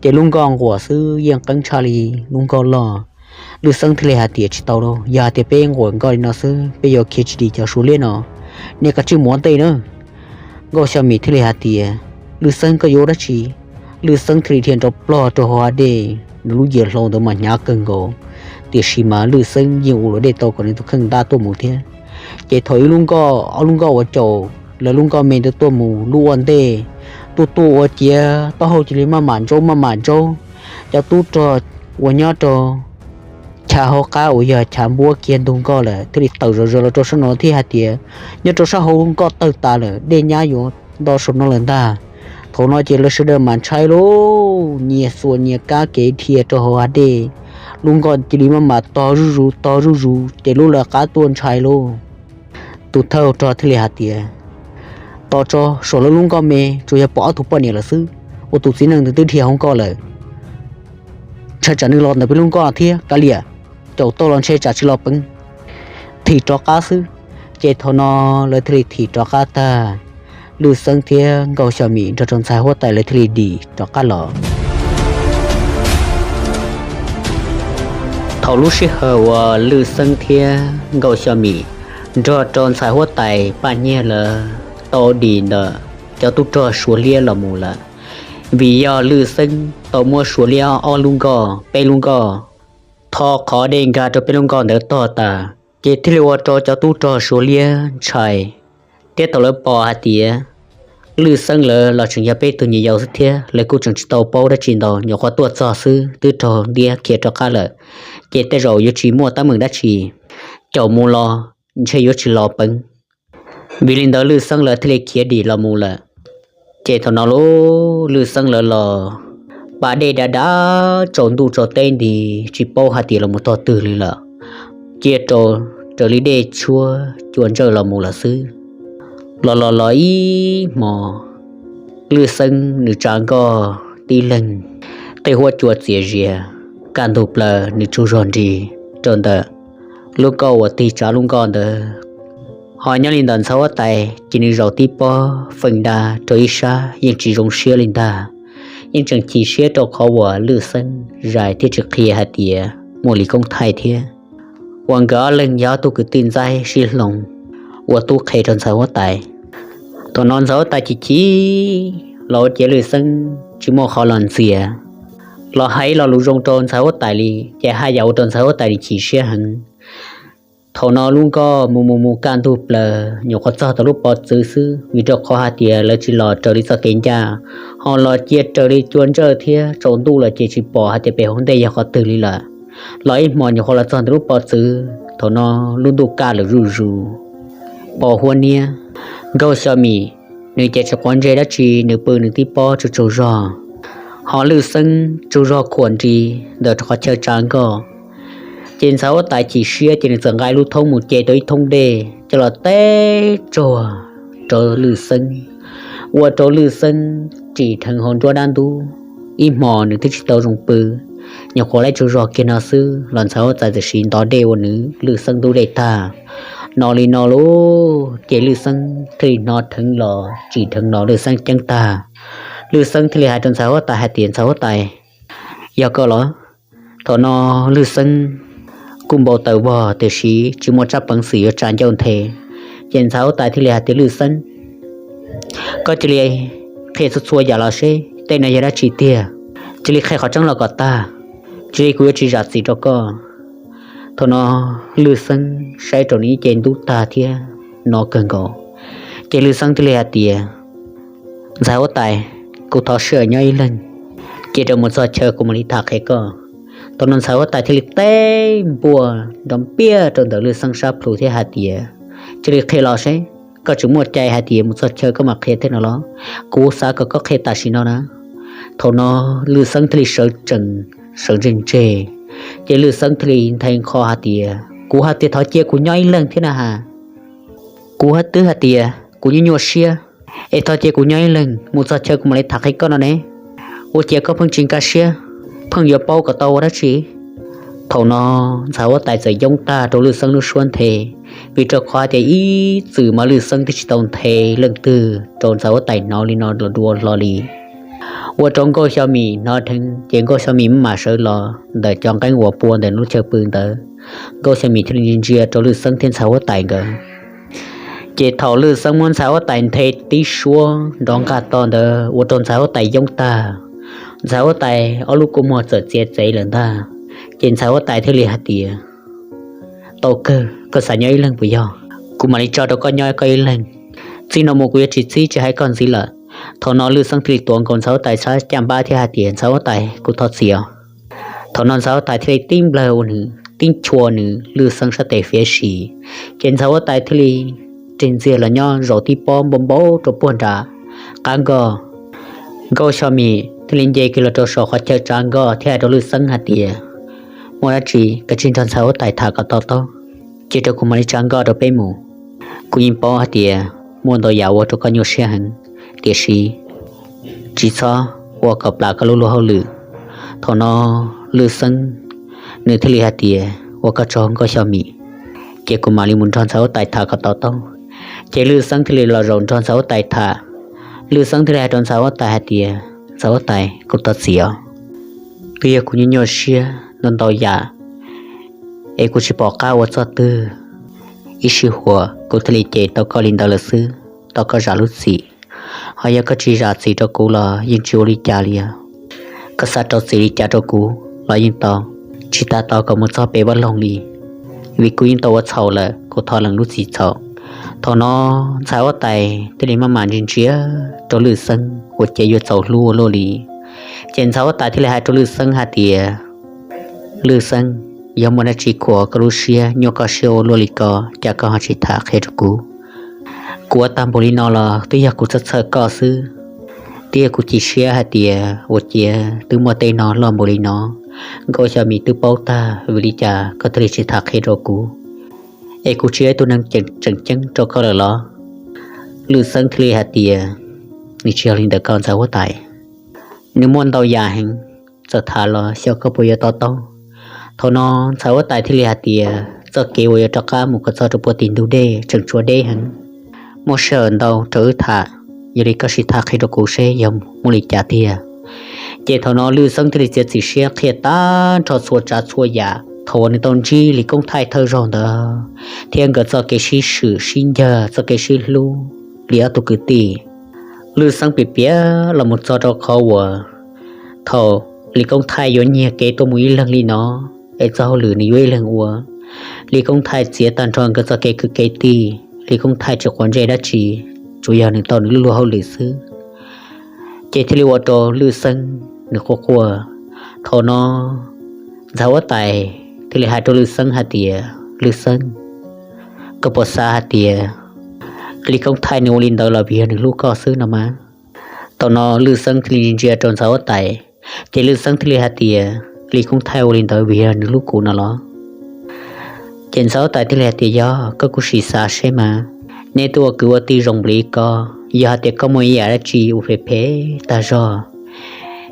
Ces lub nkoj nquam xwb yeej qeeb tshaj li lub nkoj loj. Lwj Xeeb thiaj li hais tias, Tsis tau lauj, yog hais tias peb nquam nkoj li no xwb peb yuav khiav tsis dim cov Suav liab no. Nej kav tsij mus ua ntej na. Nkauj Xyo Mim thiaj li hais tias, Lwj Xeeb, koj yuav ua dab tsi? Lwj Xeeb thiaj li dhia nrov plog rau hauv hav dej, nws lub yias hlau ntawd mas hnyav kawg nkaus. Tiam sis mas Lwj Xeeb yeej ua luam dej tau kom nws tus kheej ntab tuaj mus thiab. Ces thaum ib lub nkoj ob lub nkoj uas caum lawv lub nkoj me ntawd tuaj mus lub ua ntej, tuaj tuaj ua ciav taub hau cia li maj mam ntsaub maj mam ntsaub. Cov tub rog uas nyob rau chav hauv qab uas yog chav npuab kiag ntug nkoj lawm thiaj li tawm zom zaws los rau sab no thiab hais tias, Nyob rau sab hauv nkoj tawg tas lawm, dej nyab yuav nto saum no lawm ntag. Thaum no ces lawv sawv daws mas ntshai lauj, nyias xuas nyias kab kev dhia rau hauv hav dej. Lub nkoj cia li maj mam tog zuj zus tog zuj zus ces lub lawv qab tuaj ntshai lauj. Tus thawj rog thiaj li hais tias, Tos tso, saum lawv lub nkoj me tsuas yog pom ob tug poj niam lawm xwb, ua tus txiv neej ntawd twb dhia hauv nkoj lawm. Ntshai tsam nws los ntawm peb lub nkoj thiab kav liam, caum tau los ntshe tsam tsis los peev. Thim rov qab xwb. Ces thaum no lawv thiaj li thim rov qab tag, Lwj Xeeb thiab Nkauj Xyo Mim nrog rau ntxhais huab tais lawv thiaj li dim rov qab los. Thaum lub sij hawm uas Lwj Xeeb thiab Nkauj Xyo Mim nrog rau ntxhais huab tais Paj Nyiag lawv tau dim ntawm cov tub rog Suav liab los mus lawm, vim yog Lwj Xeeb tau muab Suav liab ob lub nkoj, peb lub nkoj, tho qhov dej nkag rau peb lub nkoj ntawd tog tas, ces thiaj li ua rau cov tub rog Suav liab ntshai. Thiab thaum lawv pom hais tias Lwj Xeeb lawv los tseem yog peb tug nyuam yaus xwb thiab lawv kuj tseem tsis tau paub dab tsi ntau, nyuam qhuav tuaj txog xwb twb raug ntiab khiav rov qab lawm, ces tej zaum yuav tsis muaj teeb meem dab tsi, caum mus los ntshe yuav tsis los peev. Vim li ntawd Lwj Xeeb lawv thiaj li khiav dim los mus lawm. Ces thaum no lub Lwj Xeeb lawv los pas dej dav dav tsaus ntuj tsaus teb nti, tsis paub hais tias los mus tog twg li lawm, cia rau raws li dej tshuab cua ntsawj los mus lawm xwb. Los los los ib hmo, Lwj Xeeb nws tsav nkoj tib leeg, tej huab cua txias zias, kaj ntug plaws nws tsaug zog nrig rau ntawm lub nkoj uas tig tsav lub nkoj ntawd. Ho nyob li ntawm ntxhais huab tais ces nws zaum tib pob feej da rau ib sab yeej tsis zoo siab li ntag. Yeej tseem chim siab rau qhov uas Lwj Xeeb zais thiab tsis qhia hais tias muaj li koob thaij thiab uas nkawd ob leeg yog ob tug kwv tij ntxaib sib hloov ua tub qhe rau ntxhais huab tais. Thaum no ntxhais huab tais chim chim los ua ciav Lwj Xeeb tsis muaj qhov los ntxias, los hais lo lus zoo rau ntxhais huab tais li, ces haj yam ua rau ntxhais huab tais li chim siab heev. Thaum no lub nkoj mus mus mus kaj ntug plaws nyuam qhuav txog tau lub pov txwv xwb, vim rau qhov hais tias lawv tsis los raws li txoj kev ncaj, ho los cia raws li cua ntsawj thiab tsaus ntuj lawm ces tsis pom hais tias pem hauv ntej yog qhov twg li lawm. Los ib hmos nyuam qhuav los txog ntawm lub pov txwv, thaum no lub ntuj kaj lawm zuj zus, pos huab niab. Nkauj Xyo Mim nws ces tsis quav ntsej dab tsi, nws pw nws tib pob tsaug tsaug zog. Ho Lwj Xeeb tsaug zog khuam nris ntawm qhov chaw tsav nkoj. Ces ntxhais huab tais chim siab ces nws txawm nqa lub thoob mus ce tau ib thoob dej coj los teb tsuag rau Lwj Xeeb, ua rau Lwj Xeeb ris dheev hauv nruab dab ntub. Ib hmos nws twb tsis tau zoo pw, nyuam qhuav laib tsaug zog kiag no xwb los ntxhais huab tais txawm siv ntov dej ua nws Lwj Xeeb ntub dej tag. No li no lauj, ces Lwj Xeeb thiaj li hnov dheev los tsim dheev los Lwj Xeeb ceeb tag. Lwj Xeeb thiaj li hais rau ntxhais huab tais hais tias, ntxhais huab tais, yog koj los? Thaum no Lwj Xeeb kuj npau taws vog tiam sis tsis muaj tsab peev xwm yuav tsa ncauj nthe. Ces ntxhais huab tais thiaj li hais tias, Lwj Xeeb, koj cia li qhia txhua txhua yam los seb tej no yog dab tsi tiag. Cia li qhia qhov tseeb los kom tag, cia li kuv yuav tsis zam txim rau koj. Thaum no Lwj Xeeb saib rau nws ib ce ntub tag thiab no kawg nkaus. Ces Lwj Xeeb thiaj li hais tias, ntxhais huab tais, kuv thov sij hawm nyob ib leeg, cia rau mus txog chaw kuv mam li tham qhia koj. Thaum no ntxhais huab tais thiaj li teb npuaj nrov npiaj rau ntawm Lwj Xeeb sab plhu thiab hais tias, cia li qhia los seb, koj tseem muaj cai hais tias mus txog chaw koj mam qhia thiab no los? Kuv xav kom koj qhia tam sim no na. Thaum no Lwj Xeeb thiaj li sawv tsees, sawv ntseg ntseg. Ces Lwj Xeeb thiaj li nthe nqho hais tias, kuv hais tias thov cia kuv nyob ib leeg thiab na has. Kuv twb hais tias kuv nyuaj nyuaj siab, es thov cia kuv nyob ib leeg mus txog chaw kuv mam li tham qhia koj no ne. Ua cas koj pheej tsis nkag siab, pheej yuav paub kom tau ua dab tsi? Thaum no ntxhais huab tais txawm yoob tag rau Lwj Xeeb lub suab nthe, vim rau qhov hais tias ib txwm mas Lwj Xeeb twb tsis tau nthe leej twg rau ntxhais huab tais hnov li no los dua hlo li. Ua rau Nkauj Xyo Mim hnov dheev ces Nkauj Xyo Mim mam sawv los ntawm cov nqeeb uas pua ntawm lub chaw pw ntawd. Nkauj Xyo Mim thiaj li ntsia ntsia rau Lwj Xeeb thiab ntxhais huab tais nkawd. Ces thaum Lwj Xeeb muab ntxhais huab tais nthe tib suab nrov nqaj to ntawd ua rau ntxhais huab tais yoob tag. Ntxhais huab tais ob lub kua muag txawm txiav txev lawm ntag. Ces ntxhais huab tais thiaj li hais tias, tau kawg, koj xav nyob ib leeg puas yog? Kuv mam li tso rau koj nyob koj ib leeg. Txij no mus kuv yuav tsis txib tsis hais koj ntxiv lawm. Thaum no Lwj Xeeb thiaj li tuav nkaus ntxhais huab tais sab caj npab thiab hais tias, ntxhais huab tais, kuv thov txim os. Thaum no ntxhais huab tais thiaj li tib nplawg ua nws, tib nchuav nws Lwj Xeeb sab tes fiav sim. Ces ntxhais huab tais thiaj li ris ntxiag los nyob zaum tib pob npau npau rau puag nram qab nkoj. Nkauj Xyo Mim thiaj li nce kiag los rau saum qhov chaw tsav nkoj thiab hais rau Lwj Xeeb hais tias, muaj dab tsi koj cia li nrog ntxhais huab tais tham kom to taub, cia rau kuv mam li tsav nkoj rau peb mus. Kuv yeej paub hais tias muaj ntau yam ua rau koj nyuaj siab heev, tiam sis tsis txhob ua kom plam koj lub luag hauj lwm. Thaum no Lwj Xeeb nws thiaj li hais tias, ua koj tsaug Nkauj Xyo Mim, ces kuv mam li mus nrog ntxhais huab tais tham kom to taub. Ces Lwj Xeeb thiaj li los zaum nrog ntxhais huab tais tham. Lwj Xeeb thiaj li hais rau ntxhais huab tais hais tias, ntxhais huab tais, kuv thov txim os. Twb yog kuv nyuaj nyuaj siab ntau ntau yam, es kuv tsis pom qab ua txoj twg. Ib sij huam kuv thiaj li cem tau koj li ntawd lawm xwb, thov koj zam lub txim. Ho yog koj tsis zam txim rau kuv los yeej tsis ua li cas li os. Koj xav rau txim li cas rau kuv los yeej tau, tsis tas tos kom mus txog pem vaj loog li, vim kuv yeej tau ua txhaum lawm, kuv thov lees lub txim txhaum. Thaum no ntxhais huab tais thiaj li maj mam ntsia ntsia rau Lwj Xeeb ua cas yuav txaus hlub ua luaj li. Ces ntxhais huab tais thiaj li hais rau Lwj Xeeb hais tias, Lwj Xeeb, yog muaj dab tsi khuam koj lub siab nyuaj koj siab ua luaj li ko, cas koj ho tsis tham qhia rau kuv? Kuv ua tag npaum li no los twb yog kuv txhawj txhawj koj xwb. Twb yog kuv chim siab hais tias ua ciav twb muaj tej no loj npaum li no, Nkauj Xyo Mim twb paub tag, vim li cas koj thiaj li tsis tham qhia rau kuv? Es kuv tsis yog ib tug neeg tseem ceeb rau koj lawm los? Lwj Xeeb thiaj li hais tias, nws tsis yog li ntawd koj ntxhais huab tais. Nws muaj ntau yam heev, txawm tham los xyov koj puas yuav to taub. Thaum no ntxhais huab tais thiaj li hais tias txoj kev uas yuav rov qab mus kom txog rau puag tim ntug dej tseem tshuav deb heev, muaj sij hawm ntau rau wb tham, yog li koj sim tham qhia rau kuv seb yog muaj li cas tiag. Ces thaum no Lwj Xeeb thiaj li txiav txim siab qhia tag nrho txhua tsav txhua yam thaum uas nws tau ntsib Lis Koob Thaij thawj zaug ntawd, thiab nkawd txoj kev sib swm sib ncawg, txoj kev sib hlub li ob tug kwv tij. Lwj Xeeb piav piav los mus txog rau qhov uas thaum Lis Koob Thaij yuav nyiag kev tuaj mus ib leeg li no, es txoj hauj lwm nws yuav ib leeg ua. Lis Koob Thaij txiav tag nrho nkawd txoj kev kwv kev tij, Lis Koob Thaij tsis quav ntsej dab tsi, tsuas yog nws tau nws lub luag hauj lwm xwb. Ces thiaj li ua rau Lwj Xeeb nws quaj quaj. Thaum no ntxhais huab tais thiaj li hais rau Lwj Xeeb hais tias, Lwj Xeeb, koj puas xav hais tias Lis Koob Thaij nws ua li ntawd los vim yog nws hlub koj xwb no mas? Thaum no Lwj Xeeb thiaj li ntsia rau ntxhais huab tais, ces Lwj Xeeb thiaj li hais tias, Lis Koob Thaij ua li ntawd vim yog nws hlub kuv no los? Ces ntxhais huab tais thiaj li hais tias, yog koj kuj sim xav seb mas, neb twb ua kwv ua tij zoo npaum li ko, yog hais tias koj muaj ib yam dab tsi ua phem phem tag zog,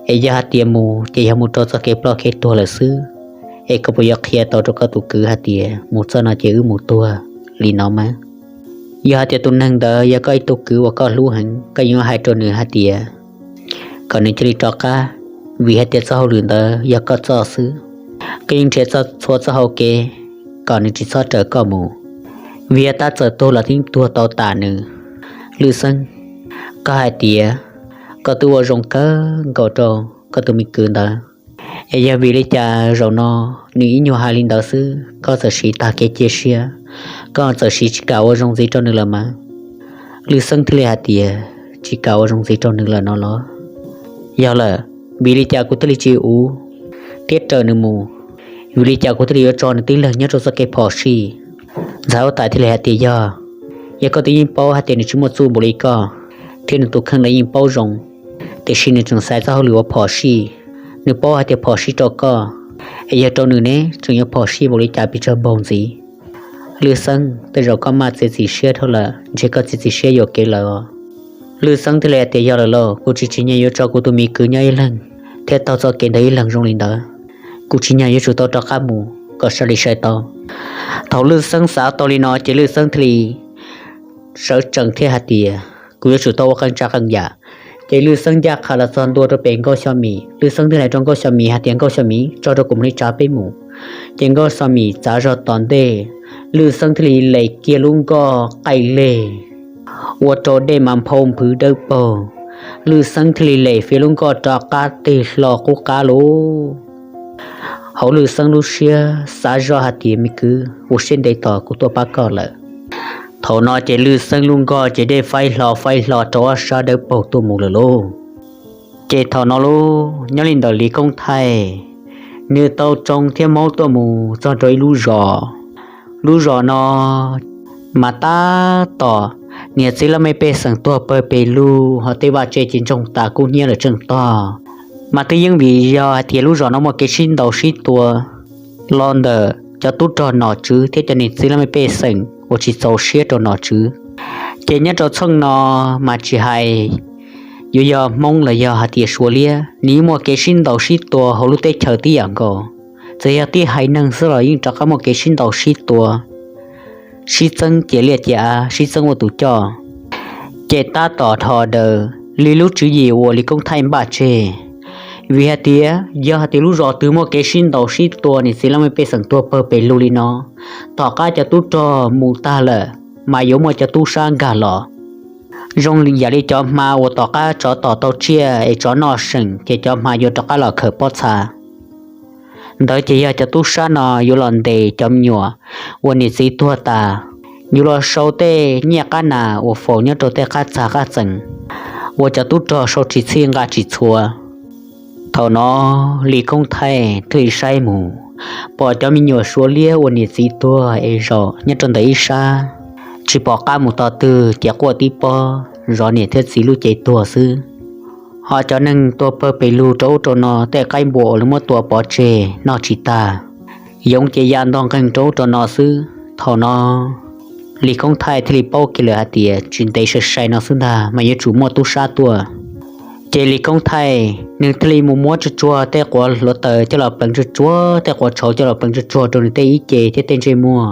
es yog hais tias mus ces yog mus rau txoj kev ploj kev tuag lawm xwb, es koj puas yuav qhia tau rau koj tus kwv hais tias mus txoj no ces wb mus tuag li no mas? Yog hais tias tus neeg ntawd yog koj ib tug kwv uas koj hlub heev, koj yeej hais rau nws hais tias kom nws cia li rov qab, vim hais tias txoj hauj lwm ntawd yog koj txoj xwb. Koj yeej nrhiav txoj txhua txoj hau kev kom nws tsis txhob raws koj mus, vim yog tab txawm tuag los yeej tuag tau tas nws. Lwj Xeeb, koj hais tias koj twb ua zoo kawg nkaus rau koj tus me kwv ntawd, es yog vim li cas zaum no nws ib nyuag hais li ntawd xwb koj txawm siv tag kev cia siab, koj txawm siv tsis kam ua zoo ntxiv rau nws lawm mas? Lwj Xeeb thiaj li hais tias, tsis kam ua zoo ntxiv rau nws lawm no los? Yog lawm, vim li cas kuv thiaj li tsis ua thiab raws nws mus? Vim li cas kuv thiaj li yuav tso nws tib leeg nyob rau txoj kev phom sij? Ntxhais huab tais thiaj li hais tias, yog, yog koj twb yeej paub hais tias nws tsis muaj txuj npaum li koj, thiab nws tus kheej los yeej paub zoo, tiam sis nws tseem xaiv txoj hauj lwm ua phom sij. Nws paub hais tias phom sij rau koj, es yog rau nws ne tseem yuav phom sij npaum li cas pes tsawg npaug ntxiv? Lwj Xeeb, tej zaum koj maj txiav txim siab dhau lawm, ntshe koj txiav txim siab yuam kev lawm os. Lwj Xeeb thiaj li hais tias, yog lawm lauj, kuv tsis tsim nyog yuav tso kuv tus me kwv nyob ib leeg thiab taug txoj kev ntawd ib leeg zoo li ntawd. Kuv tsim nyog yuav tsum tau rov qab mus kom sai li sai tau. Thaum Lwj Xeeb xav tau li no ces Lwj Xeeb thiaj li sawv tsees thiab hais tias, kuv yuav tsum tau ua qee tsav qee yam. Ces Lwj Xeeb ncaj qha los txog ntua rau pem Nkauj Xyo Mim, Lwj Xeeb thiaj hais rau Nkauj Xyo Mim hais tias, Nkauj Xyo Mim, tso rau kuv mus li tsav peb mus. Ces Nkauj Xyo Mim txav zog tom ntej, Lwj Xeeb thiaj li lem kiag lub nkoj qaij leg ua rau dej mas nphau nphwv dawb paug. Lwj Xeeb thiaj li lem fiav lub nkoj rov qab tig hlo qub qab lauj. Hauv Lwj Xeeb lub siab xav zoj hais tias, me kwv, ua siab ntev tos kuv tuaj pab koj lawm. Thaum no ces Lwj Xeeb lub nkoj ces dej faib hlo faib hlo rau ob sab dawb paug tuaj mus lawm lauj. Ces thaum no lauj, nyob li ntawm Lis Koob Thaij, nws tau tsoo thiab maub tuaj mus txog rau ib lub zos. Lub zos no mas tab tom niam txiv laj mej pej xeem tuag pawg pes lug, ho tej vaj tse ces ntsoog tas kub hnyiab lawm tseej tog. Mas twb yeej vim yog hais tias lub zos no muaj kev sib ntaus sib tua los ntawm cov tub rog nom tswv thiab cov niam txiv laj mej pej xeem uas tsis txaus siab rau nom tswv. Ces nyob rau txheej no mas tsis hais yuav yog Hmoob los yog hais tias Suav liab, nws yeej muaj kev sib ntaus sib tua hauv lub teb chaws tib yam nkaus. Txawm yog tib haiv neeg xwb los yeej rov qab muaj kev sib ntaus sib tua, sib txeeb cia liaj cia av, sib txeeb ua tus coj. Ces tab tom dhos daws li lub tswv yim uas Lis Koob Thaij npaj tseg, vim hais tias yog hais tias lub zos twg muaj kev sib ntaus sib tua, niam txiv laj mej pej xeem tuag pawg pes lug li no, tom qab cov tub rog mus tag lawm mas yuav muaj cov tub sab nkag los. Zoo yam li cov hma uas tom qab tsov tom tau tsiaj es tsov noj seem ces cov hma yuav rov qab los khawm pob txha. Ntawd ces yog cov tub sab no yuav los ntes cov me nyuam uas niam txiv tuag tas, yuav los sau tej nyiaj qab nas uas faus nyob rau tej qab txag qab txees uas cov tub rog sau tsis txhij nqa tsis txhua. Thaum no Lis Koob Thaij thiaj li saib mus, pom cov me nyuam Suav liab uas niam txiv tuag es zaum nyob rau ntawm ib sab, tsis pom qab mus tog twg ces quaj tib pob zov niam thiab txiv lub cev tuag xwb. Ho cov neeg tuag pawg pes lug rau ub rau no, tej qaib npua uas lawv muab tua pov tseg noj tsis tag, yoov ces ya ntog nqeeg rau ub rau no xwb. Thaum no Lis Koob Thaij thiaj li paub kiag lawm hais tias tsis ntev sai sai no xwb ntag mas yuav tsum muaj tub sab tuaj. Ces Lis Koob Thaij nws thiaj li mus muab tsuag tsuag tej quav hluav taws coj los pleev tsuag tsuag, tej quav tshauv coj los pleev tsuag tsuag rau nws tej ib ce thiab tej ntsej muag,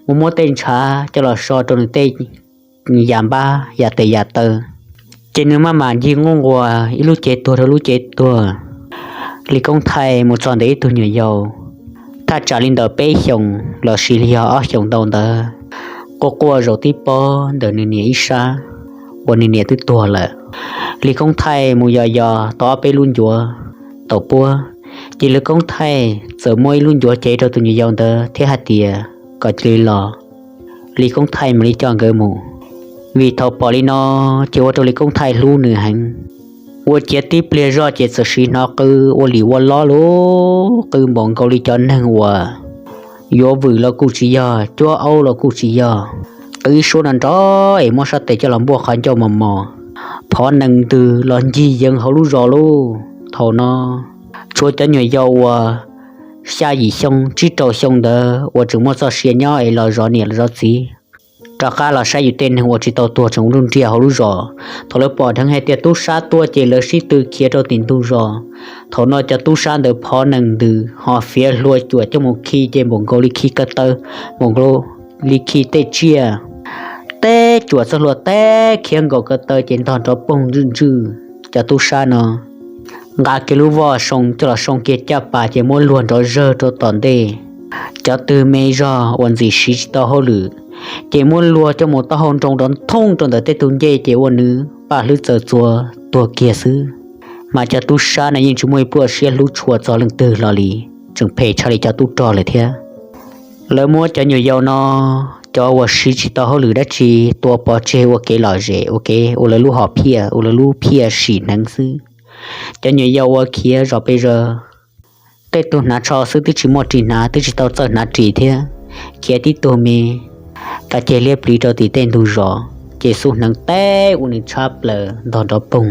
mus muab tej ntshav coj los so rau nws tej yam npab yam tes yam taw. Ces nws maj mam ncig nquj nquas ib lub cev tuag rau lub cev tuag. Lis Koob Thaij mus txog ntawm ib tug nyuam yaus thaj tsam li ntawm peb xyoos los sis li yog ob xyoos ntau ntawd, quaj quaj zaum tib pob ntawm nws niam ib sab uas nws niam twb tuag lawm. Lis Koob Thaij mus yos yos tau ob peb lub ncuav tau puab, ces Lis Koob Thaij txawm muab ib lub ncuav cev rau tus nyuam yaus ntawd thiab hais tias kom cia li los, Lis Koob Thaij mam li coj nkawd mus. Vim thaum pom li no ces ua rau Lis Koob Thaij hlub nws heev. Ua ciav tib pliag zoj ces txawm siv hnov qw ua lim ua lob lub qw npaum nkaus li cov neeg uas yuav vwm los kuj tsis yog, cuab aub los kuj tsis yog, qw ib suab nrov nrov es muab sab tes coj los npuaj qhov ncauj mos mos, phov nees ntws los ncig yees hauv lub zos lauj. Thaum no tshuav cov nyuam yaus uas xya yim xyoo tsib rau xyoo ntawd uas tseem muaj txoj sia nyob es los zov niam los zov txiv, rov qab los saib yus tej neeg uas tsis tau tuag tseem ua nruj nriaj hauv lub zos. Thaum lawv pom dheev hais tias tub sab tuaj ces lawv sib tw khiav rau tim ntug zos. Thaum no cov tub sab ntawd phov nees ntws ho fiav hlua cuam coj mus khi ces npaum nkaus li khi ko taw, npaum nkaus li khi tej tsiaj. Teb cuam txoj hlua teb khiav nkaus ko taw ces ntog nrov poog ntswj ntswj. Cov tub sab no nqa kiag lub voj soo coj los soo kiag caj pas ces muab luag nrov zawg rau tom ntej. Cov twg me zog uas ntxim siv tsis tau hauj lwm ces muab luag coj mus taub hau nroo nrov nthooj rau ntawm tej tug ncej ces ua nws paj hlwb txaws txuas tuag kiag xwb. Mas cov tub sab no yeej tsis muaj ib pluaj siab hlub tshua txog leej twg hlo li, tseem phem tshaj li cov tub rog lawm thiab. Lawv muab cov nyuam yaus no, cov uas siv tsis tau hauj lwm dab tsi, tua pov tseg ua kev lom zem, ua kev ua lawv lub hom phiaj, ua lawv lub phiaj sim hneev xwb. Cov nyuam yaus uas khiav zom pes zaws, tej tug hnav tsho xwb twb tsis muaj ris hnav, twb tsis tau txawj hnav ris thiab, khiav tib tug me kav ceg liab pliv rau tim tej ntug zos ces xub hneev teb ua nws tshab plaws ntog nrov poog,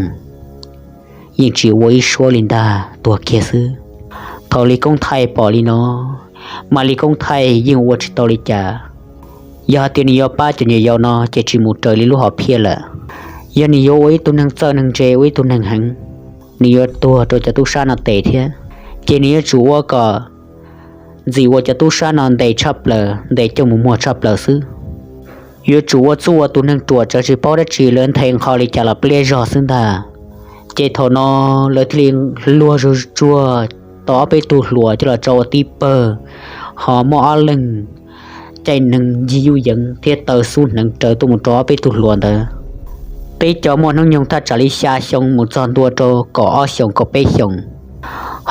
yeej tsis ua ib suab li ntag, tuag kiag xwb. Thaum Lis Koob Thaij pom li no, mas Lis Koob Thaij yeej ua tsis tau li cas. Yog hais tias nws yuav pab cov nyuam yaus no ces tsis mus raws li lub hom phiaj lawm. Yog nws yuav ua ib tug neeg txawj neeg ntse, ua ib tug neeg heev, nws yuav tuag rau cov tub sab no tes thiab. Ces nws yuav tsum ua kom ntxim uas cov tub sab no ntes tshaj plaws, ntes coj mus muag tshaj plaws xwb. Yuav tsum ua txuj ua tus neeg ruam tsawv tsis paub dab tsi, lawv nthe nqho li cas los pliab zog xwb ntag. Ces thaum no lawv thiaj li luag zuj tsuag tau ob peb tug hluas coj los tso ua tib pawg, ho muaj ob leeg caij neeg ncig yuj yeev thiab taw xub hneev raws tuaj mus rau ob peb tug hluas ntawd. Peb cov muaj hnub nyoog thaj tsam li xya xyoo mus txog ntua rau kaum ob xyoos kaum peb xyoos,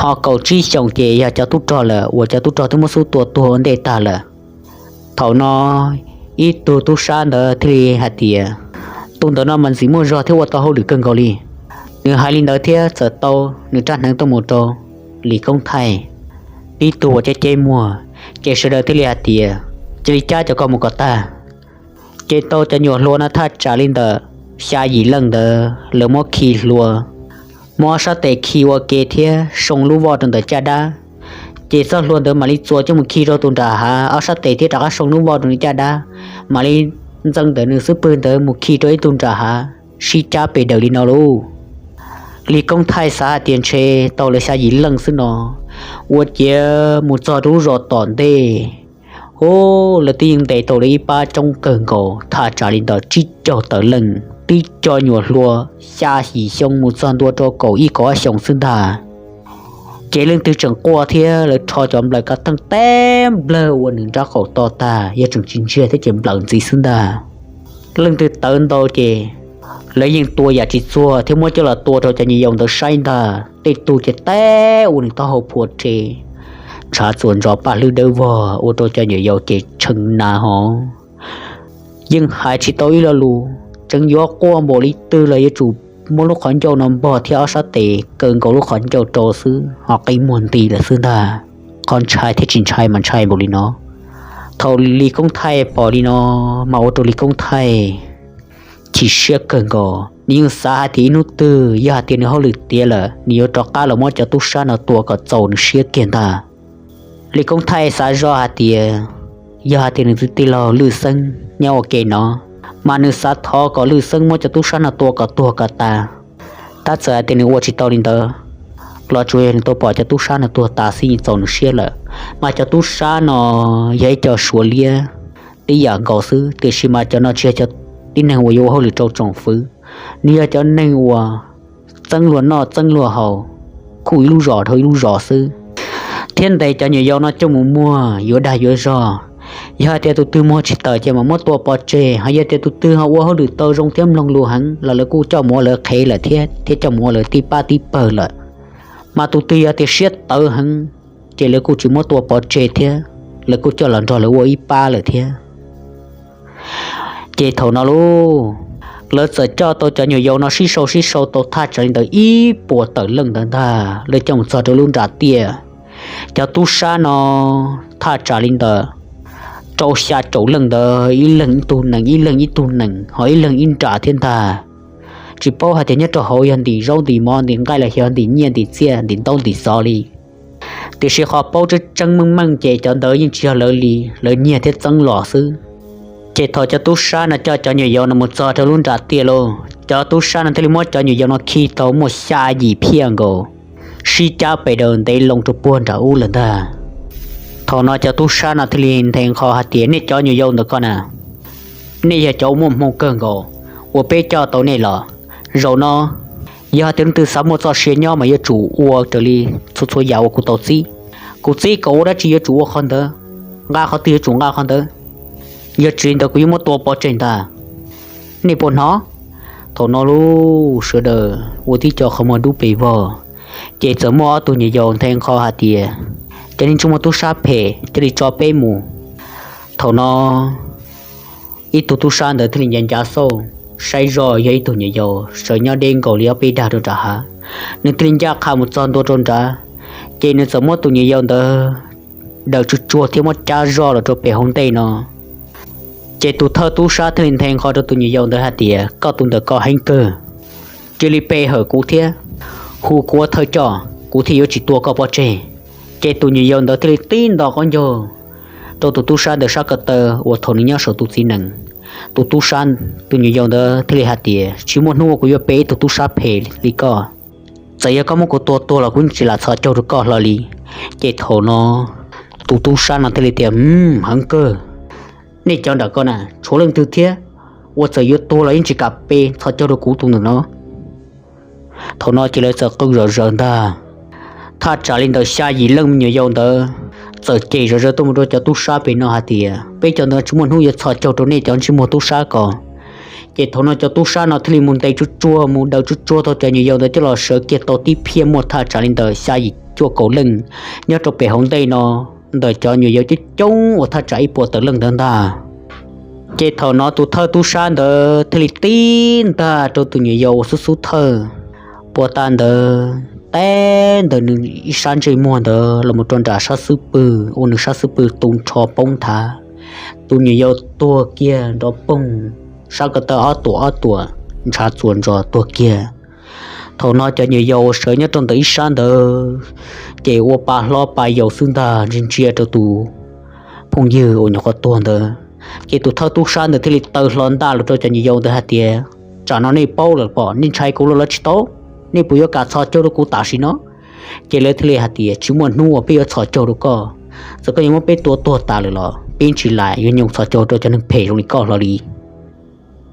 ho kaum tsib xyoos ces yog cov tub rog lawm uas cov tub rog twb muab xub tua tuag ua ntej tag lawm. Thaum no ib tug tub sab ntawd thiaj li hais tias, tus ntawm no mas ntxim muaj zog thiab ua tau hauj lwm kawg nkaus li. Nws hais li ntawd thiab txawm tau nws rab hneev tuaj mus rau Lis Koob Thaij, tib tug uas ceb ceb muag, ces sawv daws thiaj li hais tias, cia li cab cov ko mus kom tag. Ces tau cov nyuam hluas no thaj tsam li ntawm xya yim leej ntawd lawv muab khi hlua, muab ob sab tes khi ua ke thiab soo lub voj rau ntawm caj dab. Ces txoj hlua ntawd mam li txuas coj mus khi rau tus nram hav, ob sab tes thiab rov qab soo lub voj rau nws caj dab, mam li ntxeev ntawm nws xub pwg ntawd mus khi rau ib tug nram hav, sib cab pes daws li no lauj. Lis Koob Thaij xav hais tias ntshe tau lawv xya yim leej xwb no, ua ciav mus txog rau lub zos tom ntej, u, lawv twb yeej ntes tau lawv ib pab coob kawg nkaus thaj tsam li ntawm tsib caug tawm leej, tib co nyuam hluas xya yim xyoo mus txog ntua rau kaum ib kaum ob xyoos xwb ntag. Ces leej twg tseem quaj thiab lawv rho cov nplawm kav theej teb nplawg ua nws nrab qaum to tag, yog tseem tsis ntsiag thiab ces nplawm ntxiv xwb ntag. Leej twg tawv ntau ces lawv yeej tua yam tsis txuag thiab muab coj los tua rau cov nyuam yaus ntawd saib ntag. Tej tug ces teb ua nws taub hau phua rhe, ntshav txuas ntsos paj hlwb dawb vog ua rau cov nyuam yaus ces tshee na hov. Yeej hais tsis tau ib lo lus, tseev yuav quaj npaum li twg los yuav tsum muab lub qhov ncauj no npog thiab ob sab tes kaw nkaus lub qhov ncauj rau xwb ho qi muag nti lawm xwb ntag. Qhov ntshai thiab tsis ntshai mas ntshai npaum li no. Thaum Lis Koob Thaij pom li no mas ua rau Lis Koob Thaij chim siab kawg nkaus. Nws yeej xav hais tias ib hnub twg yog hais tias nws hauj lwm tiav lawm nws yuav rov qab los muab cov tub sab no tua kom txaus nws siab kiag ntag. Lis Koob Thaij xav zoj hais tias yog hais tias nws tus tij laug Lwj Xeeb nyob ua ke no, mas nws xav thov kom Lwj Xeeb muab cov tub sab no tua kom tuag kom tas. Tab txawm hais tias nws ua tsis tau li ntawd los tsuas yog nws tau pom cov tub sab no tuag tas xwb yeej txaus nws siab lawm. Mas cov tub sab no yog ib co suav liab tib yam nkaus xwb, tiam sis mas cov no tsis yog cov tib neeg uas yuav ua hauj lwm rau tsoom fwv, nws yog cov neeg uas txeeb luag noj txeeb luag haus, khuj ib lub zos dhau ib lub zos xwb, thiab ntes cov nyuam yaus no coj mus muag yuav dag yuav zog. Yog hais tias tus twg muag tsis tawm ces mam muab tua pov tseg, ho yog tias tus twg ho ua hauj lwm tau zoo thiab mloog lus heev los lawv kuj coj mus ua lawv qhev lawm thiab, thiab coj mus ua lawv tib pab tib pawg lawm. Mas tus twg yog tias siab tawv heev ces lawv kuj tsis muab tua pov tseg thiab, lawv kuj coj los nrog lawv ua ib pab lawm thiab. Ces thaum no lauj, lawv txawm coj tau cov nyuam yaus no sib sau sib sau tau thaj tsam li ntawd ib puas tawm leej ntawd ntag, lawv coj mus txog rau lub nram tiaj. Cov tub sab no thaj tsam li ntawd rau xya caum leej ntawd, ib leeg ib tug nees, ib leeg ib tug nees, ho ib leeg ib nram thiab ntag. Tsis paub hais tias nyob rau hauv yog ntim zaub ntim mov ntim nqaij los xyov ntim nyiaj ntim txiaj ntim ntaub ntim xov li. Tiam sis qhov paub tseeb tseeb meej meej ces cov ntawd yeej tsis yog lawv li, lawv nyiag thiab txeeb los xwb. Ces thaum cov tub sab no coj cov nyuam yaus no mus txog rau lub nram tiaj lauj, cov tub sab no thiaj li muab cov nyuam yaus no khi tau muaj xya yim phiaj nkaus, sib cab pes daws ntev loo rau puag nram ub lawm ntag. Thaum no cov tub sab no thiaj li nthe nqho hais tias, nej cov nyuam yaus ntawm ko na, nej yog cov uas muaj hmoo kawg nkaus uas peb coj tau nej los. Zaum no yog hais tias leej twg xav muaj txoj sia nyob mas yuav tsum ua raws li txhua txhua yam uas kuv tau txib. Kuv txib kom ua dab tsi yuav tsum ua qhov ntawd, nqa qhov twg yuav tsum nqa qhov ntawd, yog tsis li ntawd kuv yuav muab tua pov tseg ntag. Nej puas hnov? Thaum no lauj, sawv daws ua tib co qhov muag dub pes vog, ces txawm muaj ob tug nyuam yaus nthe nqho hais tias, cov neeg tsis muaj tub sab phem thiaj li tso peb mus. Thaum no ib tug tub sab ntawd thiaj li ncav ncav xauj saib zoj yog ib tug nyuam yaus sawv nyob deb nkaus li ob peb dag rau nram hav. Nws thiaj li ncaj qha mus txog ntua rau nrad, ces nws txawm muab tus nyuam yaus ntawd daws tsuag tsuag thiab muab cab zoj los rau pem hauv ntej no. Ces tus thawj tub sab thiaj li nthe nqho rau tus nyuam yaus ntawd hais tias, koj tus ntawm ko heev kawg, cia li pe hawm kuv thiab hu kuv ua thawj coj, kuv thiaj yuav tsis tua koj pov tseg. Ces tus nyuam yaus ntawd thiaj li tib nto qaub ncaug rau tus tub sab ntawd sab ko taw uas thaum nws nyob saum tus txiv nees. Tus tub sab, tus nyuam yaus ntawd thiaj li hais tias, tsis muaj hnub uas kuv yuav pe ib tug tub sab phem li koj. Txawm yog koj muab kuv tua tuag los kuv tsis lam txhos caug rau koj hlo li. Ces thaum no tus tub sab no thiaj li tias, heev kawg, nej cov nram ko na tshuav leej twg thiab uas txawm yuav tuag los yeej tsis kam pe txhos caug rau kuv tus ntawm no? Thaum no ces lawv txawm qw zom zaws ntag. Thaj tsam li ntawm xya yim leej me nyuam yaus ntawd txawm cem zom zaws tuaj mus rau cov tub sab pem no hais tias, peb cov ntawd tsis muaj hnub yuav txhos caug rau nej cov ntsej muag tub sab ko. Ces thaum no cov tub sab no thiaj li mus ntes tsuag tsuag mus daws tsuag tsuag tau cov nyuam yaus ntawd coj los sawv kiag tau tib phiaj muaj thaj tsam li ntawm xya yim cuaj kaum leej nyob rau pem hauv ntej no, ntawm cov nyuam yaus coob coob uas thaj tsam ib puas tawm leej ntawd ntag. Ces thaum no tus thawj tub sab ntawd thiaj li tib ntag rau tus nyuam yaus uas xub xub thawj puas ta ntawd, teb ntawm nws ib sab ntsej muag ntawd los mus rau nram sab xub pwg, ua nws sab xub pwg tu nrho poob nthav. Tus nyuam yaus tuag kiag nrov poog, sab ko taw ob tuam ob tuam ntshav txuas ntsos tuag kiag. Thaum no cov nyuam yaus uas sawv nyob rau ntawm ib sab ntawd ces ua pa hlob pa yau xwb ntag, ntsia ntsia rau tus phooj ywg uas nyuam qhuav tuag ntawd. Ces tus thawj tub sab ntawd thiaj li taw hlo ntaj los rau cov nyuam yaus ntawd hais tias, tsam no nej paub lawm pom, nej ntshai kuv los lawv tsis tau, nej puas yuav kam txhos caug rau kuv tam sim no? Ces lawv thiaj li hais tias, tsis muaj hnub uas peb yuav txhos caug rau koj. Txawm koj yuav muab peb tua tuag tas lawm los peb tsis lam yuav nyoog txhos caug rau cov neeg phem zoo li koj hlo li.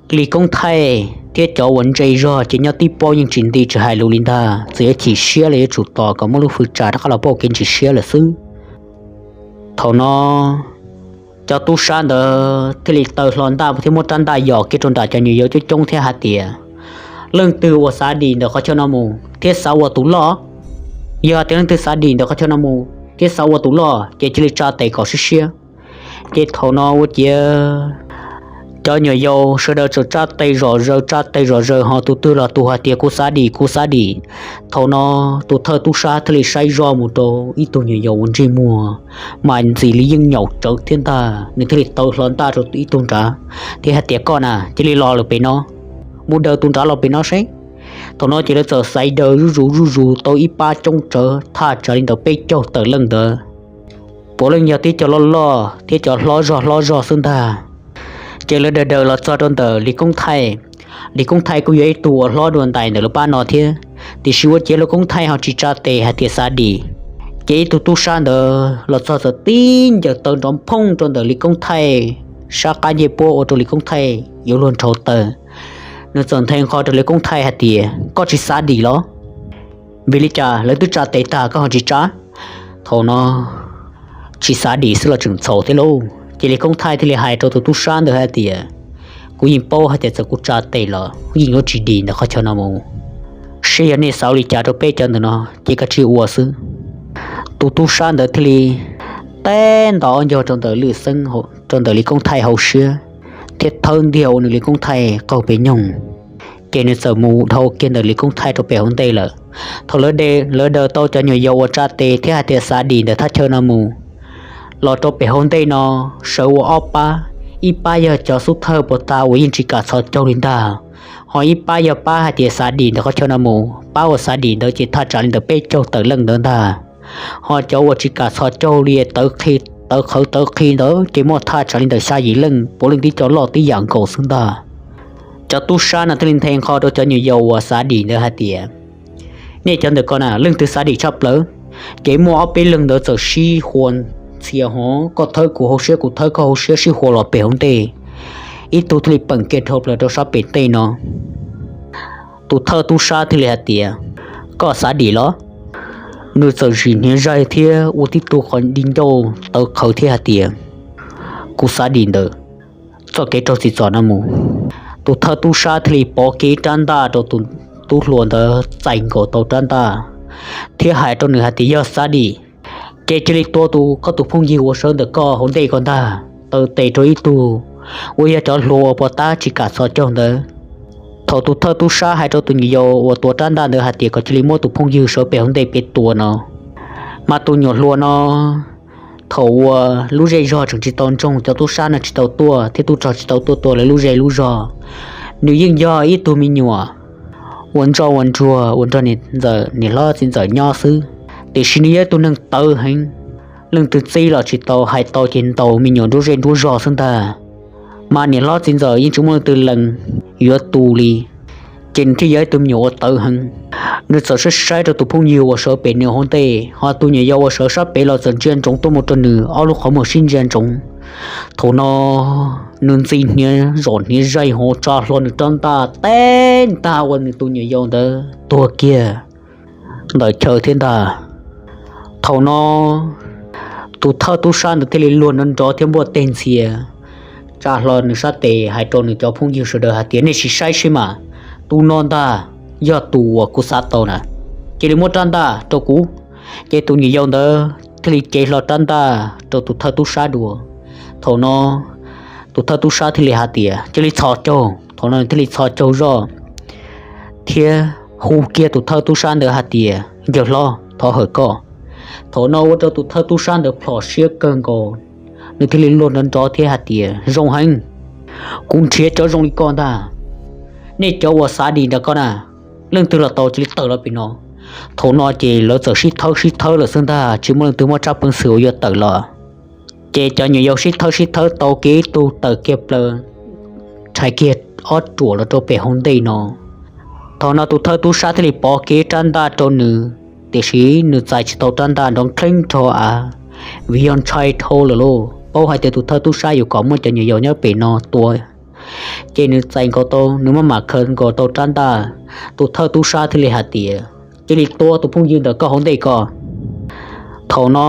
Lis Koob Thaij thiab cov uas ntse zog ces nyob tib paub yeej tsis nti tsis hais lus li ntag, txawm yuav chim siab los yuav tsum tos kom muaj lub hwj tsa rov qab los pauj kev ntsis siab lawm xwb. Thaum no cov tub sab ntawd thiaj li taw hlo ntaj thiab muab rab ntaj yos kiag rau nram cov nyuam yaus coob coob thiab hais tias, leej twg uas xav dim ntawm qhov chaw no mus thiab xav ua tus loj, yog tias leej twg xav dim ntawm qhov chaw no mus thiab xav ua tus loj ces cia li tsa tes kom siab siab. Ces thaum no ua ciav cov nyuam yaus sawv daws txawm tsa tes zom zaws tsa tes zom zaws, ho tus twg los tus hais tias kuv xav dim, kuv xav dim. Thaum no tus thawj tub sab thiaj li saib zoj mus rau ib tug nyuam yaus uas ntsej muag mas ntxim li yeej nyaum tsawv thiab ntag, nws thiaj li taw hlo ntaj rau ib tug nrad thiab hais tias, koj na cia li los lawm pem no, mus daws tus nrad los pem no seb. Thaum no ces lawv txawm xaiv daws zuj zus zuj zus tau ib pab coob tsawv thaj tsam li ntawm peb caug tawm leej ntawd, puav leej yog tib co loj loj thiab cov hlob zog hlob zog xwb ntag. Ces lawv daws daws los txog rau ntawm Lis Koob Thaij, Lis Koob Thaij kuj yog ib tug uas hlob dua ntais ntawm lub pab no thiab, tiam sis ua ciav Lis Koob Thaij ho tsis tsa tes hais tias xav dim. Ces ib tug tub sab ntawd los txog txawm tib ncaws taw nrov phooj rau ntawm Lis Koob Thaij sab qab ncej puab ua rau Lis Koob Thaij yuav luag nrhau taw. Nws txawm nthe nqho rau Lis Koob Thaij hais tias, koj tsis xav dim los? Vim li cas lawv twb tsa tes tag koj ho tsis tsa? Thaum no tsis xav dim xwb los tseem txhaum thiab lauj. Ces Lis Koob Thaij thiaj li hais rau tus tub sab ntawd hais tias, kuv yeej paub hais tias txawm kuv tsa tes los yeej yuav tsis dim ntawm qhov chaw no mus. Seb yog nej xav li cas rau peb cov ntawm no ces kav tsij ua xwb. Tus tub sab ntawd thiaj li teb nta ob ncag rau ntawm Lis Koob Thaij hauv siab, thiab thawb ntiag ua nws Lis Koob Thaij qaug pes nyoog. Ces nws txawm mus dhau kiag ntawm Lis Koob Thaij rau pem hauv ntej lawm. Thaum lawv daws tau cov nyuam yaus uas tsa tes thiab hais tias xav dim ntawm thaj chaw no mus los rau pem hauv ntej no, sawv ua ob pab, ib pab yog cov xub thawj puas tas uas yeej tsis kam txhos caug li ntag, ho ib pab yog pab hais tias xav dim ntawm qhov chaw no mus. Pab uas xav dim ntawd ces thaj tsam li ntawm peb caug tawm leej ntawd ntag, ho cov uas tsis kam txhos caug li tawv qhi, tawv qhawv tawv qhi ntawd ces muaj thaj tsam li ntawm xya yim leej, puav leej tib co loj tib yam nkaus xwb ntag. Cov tub sab no thiaj li nthe nqho rau cov nyuam yaus uas xav dim ntawd hais tias, nej cov ntawm ko na leej twg xav dim tshaj plaws? Ces muaj ob peb leeg ntawd txawm sib hua ntxhias hov, koj thawb kuv hauv siab kuv thawb koj hauv siab sib hua los pem hauv ntej, ib tug thiaj li peem kiag dhau plaws rau sab pem tej no. Tus thawj tub sab thiaj li hais tias, koj xav dim los? Nws txawm zim hniav zaig thiab ua tib tug qhov di ncauj tawv qhawv thiab hais tias, kuv xav dim ntawm txoj kev raug txim txom no mus. Tus thawj tub sab thiaj li pov kiag ib rab ntaj rau tus tub hluas ntawd txais nkaus tau rab ntaj thiab hais rau nws hais tias, yog xav dim ces cia li tua tus koj tus phooj ywg uas sawv ntawm koj hauv ntej ko ntag. Taw tes rau ib tug uas yog cov hluas uas puas tab tsis kam txhos caug ntawd. Thaum tus thawj tub sab hais rau tus nyuam yaus uas tuav rab ntaj ntawd hais tias kom cia li muab tus phooj ywg sawv pem hauv ntej pem tua no, mas tus nyuam hluas no thaum uas lub zej zog tseem tsis tau ntsoog, cov tub sab no tsis tau tuaj thiab tub rog tsis tau tuaj tua lawv lub zej lub zog, nws yeej yog ib tug me nyuam uas ntsoj uas ntsuag uas nrog niam ntxawm niam hlob txiv ntxawm nyob xwb. Tiam sis nws yog ib tug neeg tawv heev, leej twg txib los tsis tau, hais tau ces ntaus me nyuam nruab zej nruab zog xwb ntag. Mas niam hlob txiv ntxawm yeej tsis muaj leej twg lees yuav tu li, ces nws thiaj yog ib tug me nyuam uas tawv heev. Nws txawm saib saib rau tus phooj ywg uas sawv pem nws hauv ntej, ho tus nyuam yaus uas sawv sab pem los txawm ntsia ntsoov tuaj mus rau nws, ob lub qhov muag sib ntsia ntsoov. Thaum no nws ntxi hniav zom hniav zaig hov tsa hlo nws rab ntaj teb ntag ua nws tus nyuam yaus ntawd tuag kiag ntawm chaw thiab ntag. Thaum no tus thawj tub sab ntawd thiaj li luag nrov nrov thiab npuaj teg ntxhias, tsa hlo nws sab tes hais rau nws cov phooj ywg sawv daws hais tias, nej sim saib seb mas, tus no ntag yog tus uas kuv xav tau na, cia li muab rab ntaj rau kuv. Ces tus nyuam yaus ntawd thiaj li cev hlo rab ntaj rau tus thawj tub sab dua. Thaum no tus thawj tub sab thiaj li hais tias, cia li txhos caug. Thaum no nws thiaj li txhos caug zoj thiab hu kiag tus thawj tub sab ntawd hais tias, yawg hlob, thov hawm koj. Thaum no ua rau tus thawj tub sab ntawd plhom siab kawg nkaus, nws thiaj li luag nrov nrov thiab hais tias, zoo heev, kuv nrhiav cov zoo li koj ntag. Nej cov uas xav dim nrog koj na, leej twg los tau cia li tawm los pem no. Thaum no ces lawv txawm sib thawb sib thawb lawm xwb ntag, tsis muaj leej twg muaj tsab peev xwm uas yuav tawm los. Ces cov nyuam yaus sib thawb sib thawb tau kiag ib tug tawm kiag plaws, rhais kiag ob ruam los rau pem hauv ntej no. Thaum no tus thawj tub sab thiaj li pov kiag rab ntaj rau nws, tiam sis nws txais tsis tau rab ntaj, nrov nrheeb rho av, vim yog ntshai dhau lawm lauj, paub hais tias tus thawj tub sab yuav kom muab cov nyuam yaus nyob pem no tua. Ces nws txais nkaus tau, nws muab mam khaws nkaus tau rab ntaj, tus thawj tub sab thiaj li hais tias, cia li tua tus phooj ywg ntawm koj hauv ntej ko. Thaum no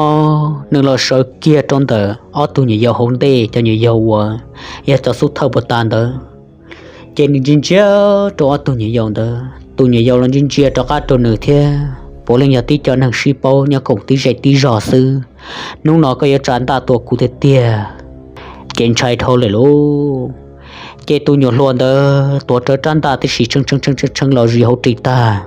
nws los sawv kiag rau ntawm ob tug nyuam yaus hauv ntej, cov nyuam yaus uas yog cov xub thawj puas tas ntawd. Ces nws ntsia ntsia rau ob tug nyuam yaus ntawd, tus nyuam yaus los ntsia ntsia rov qab rau nws thiab, puav leej yog tib co neeg sib paub nyob koom tib zej tib zog xwb. Hnub no koj yuav tsa ntaj tua kuv tiag tiag, ces ntshai dhau lawm lauj. Ces tus nyuam hluas ntawd tuav rawv rab ntaj tib si tshee tshee tshee los zis hauv ris tag,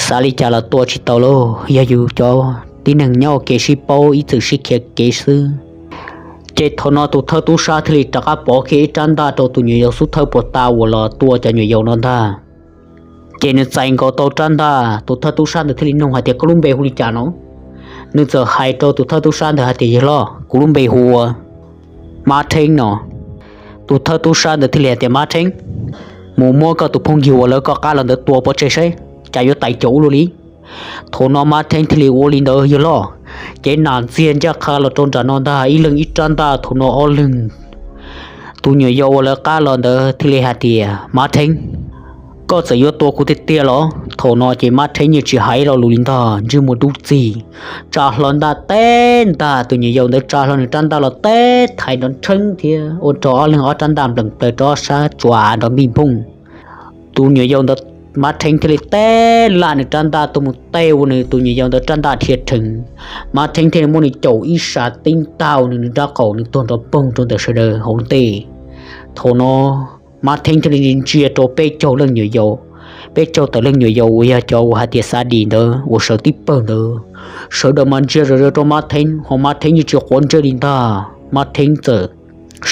xav li cas los tua tsis tau lauj, yog yus cov tib neeg nyob ua ke sib paub ib txwm sib khiav kev xwb. Ces thaum no tus thawj tub sab thiaj li rov qab pov kiag ib rab ntaj rau tus nyuam yaus xub thawj puas tas uas los tua cov nyuam yaus no ntag. Ces nws txais nkaus tau rab ntaj, tus thawj tub sab ntawd thiaj li nug hais tias, koj lub npe hu li cas no? Nws txawm hais rau tus thawj tub sab ntawd hais tias, yawg hlob, kuv lub npe hu ua Mab Theeb no. Tus thawj tub sab ntawd thiaj li hais tias, Mab Theeb, mus muab koj tus phooj ywg uas lawv koj qab los ntawd tua pov tseg saib cas yuav tais caum ua luaj li. Thaum no Mab Theeb thiaj li ua li ntawd yawg loj, ces nam ntxiag ncaj qha los rau nram no ntag, ib leeg ib rab ntaj. Thaum no ob leeg tus nyuam yaus uas lawv qab los ntawd thiaj li hais tias, Mab Theeb, koj txawm yuav tua kuv tiag tiag los? Thaum no ces Mab Theeb yeej tsis hais lo lus li ntag, ntsej muag dub txig, tsa hlo ntaj teb ntag. Tus nyuam yaus ntawd tsa hlo nws rab ntaj los teb thaiv nrov nrheeb thiab ua rau ob leeg ob rab ntaj nplees plaws rau ob sab tsuas nrov npij nphooj. Tus nyuam yaus ntawd, Mab Theeb thiaj li teb laj nws rab ntaj tuaj mus tej ua nws tus nyuam yaus ntawd rab ntaj dhia rhees. Mab Theeb thiaj li muab nws caum ib sab tib ntaj ua nws nws rab qaum, nws tuag nrov poog rau ntawm sawv daws hauv ntej. Thaum no Mab Theeb thiaj li ntsia rau peb caug leej nyuam yaus, peb caug tawm leej nyuam yaus uas yog cov uas hais tias xav dim ntawd uas sawv tib pawg ntawd, sawv daws mas ntsia zom zaws rau Mab Theeb, ho Mab Theeb yeej tsis quav ntsej li ntag. Mab Theeb txawm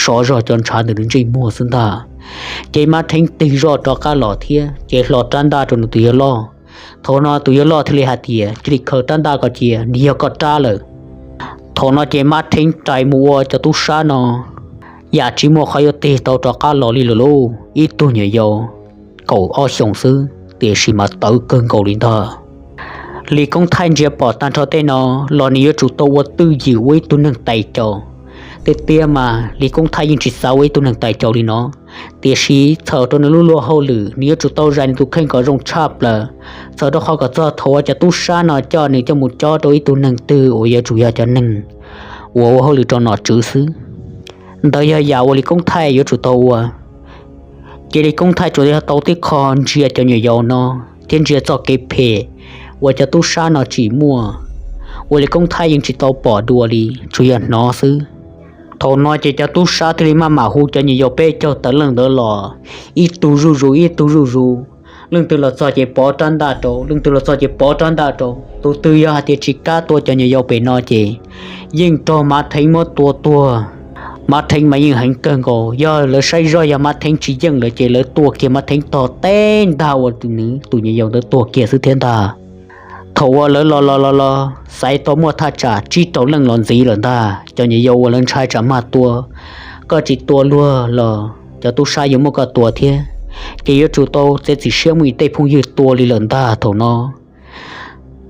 sov zog cov ntshav ntawm nws ntsej muag xwb ntag. Ces Mab Theeb tig zoj rov qab los thiab ces hlo rab ntaj rau nws tus yawg loj. Thaum no tus yawg loj thiaj li hais tias, Cia li khaws rab ntaj ko cia, nws yog koj rab lawm. Thaum no ces Mab Theeb rais mus ua cov tub sab no yam tsis muaj qhov yuav tig tau rov qab los li lawm lauj. Ib tug nyuam yaus kaum ob xyoos xwb tiam sis mas tawv kawg nkaus li ntag. Lis Koob Thaij ntsia pom tag nrho tej no los nws yuav tsum tau ua twj ywm ua ib tug neeg tais caus. Tiag tiag mas Lis Koob Thaij yeej tsis xav ua ib tug neeg tais caus li no, tiam sis txhawm rau nws lub luag hauj lwm nws yuav tsum tau zais nws tus kheej kom zoo tshaj plaws, txhawm rau qhov kom txog thaum uas cov tub sab no coj nws coj mus cob rau ib tug neeg twg uas yuav tsum yog cov neeg uas ua hauj lwm rau nom tswv xwb. Ntawd yog yam uas Lis Koob Thaij yuav tsum tau ua. Ces Lis Koob Thaij tsuas yog tau tib qho ntsia cov nyuam yaus no thiab ntsia txoj kev phem uas cov tub sab no tsim muaj, uas Lis Koob Thaij yeej tsis tau pom dua li, tsuas yog hnov xwb. Thaum no ces cov tub sab thiaj li maj mam hu cov nyuam yaus peb caug tawm leej ntawd los, ib tug zuj zus ib tug zuj zus. Leej twg los txog ces pov rab ntaj rau, leej twg los txog ces pov rab ntaj rau. Tus twg yog hais tias tsis kam tua cov nyuam yaus pem no ces yeej raug Mab Theeb muab tua tuag. Mab Theeb mas yeej heev kawg nkaus, yog lawv saib zoj yog Mab Theeb tsis yeej lawm ces lawv tua kiag Mab Theeb tog teb ntag uas nws tus nyuam yaus ntawd tuag kiag xwb thiab ntag. Thaum uas lawv los los los los xaiv tau muaj thaj tsam tsib rau leej los ntxiv lawm ntag, cov nyuam yaus uas lawv ntshai tsam mag tua, koj tsis tua luag los cov tub sab yuav muab koj tua thiab, ces yuav tsum tau txiav txim siab muab yus tej phooj ywg tua li lawm ntag thaum no.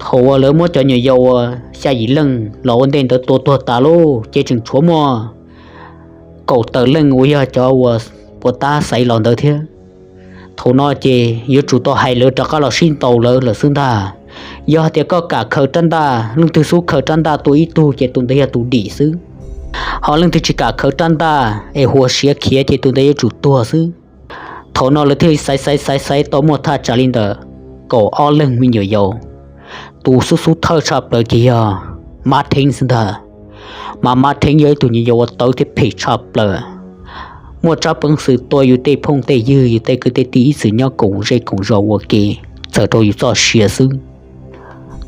Thaum uas lawv muab cov nyuam yaus uas xya yim leej los ua ntej ntawd tua tuag tas lauj, ces tseem tshuav muaj kaum tawm leej uas yog cov uas puas tab xaiv los ntawd thiab. Thaum no ces yuav tsum tau hais lawv rov qab los sib ntaus lawv lawm xwb ntag. Yog hais tias koj kam khaws rab ntaj, leej twg xub khaws rab ntaj tua ib tug ces tus ntawd yog tus dim xwb. Ho leej twg tsis kam khaws rab ntaj es huas siav khiav ces tus ntawd yuav tsum tuag xwb. Thaum no lawv thiaj li xaiv xaiv xaiv xaiv tau muaj thaj tsam li ntawm kaum ob leeg me nyuam yaus. Tus xub xub thawj tshaj plaws ces yog Mab Theeb xwb ntag. Mas Mab Theeb yog ib tug nyuam yaus uas tawv thiab phem tshaj plaws. Muaj tsab peev xwm tua yus tej phooj tej ywg, yus tej kwv tej tij ib txwm nyob koom zej koom zos ua ke, txhawm rau yus txoj sia xwb.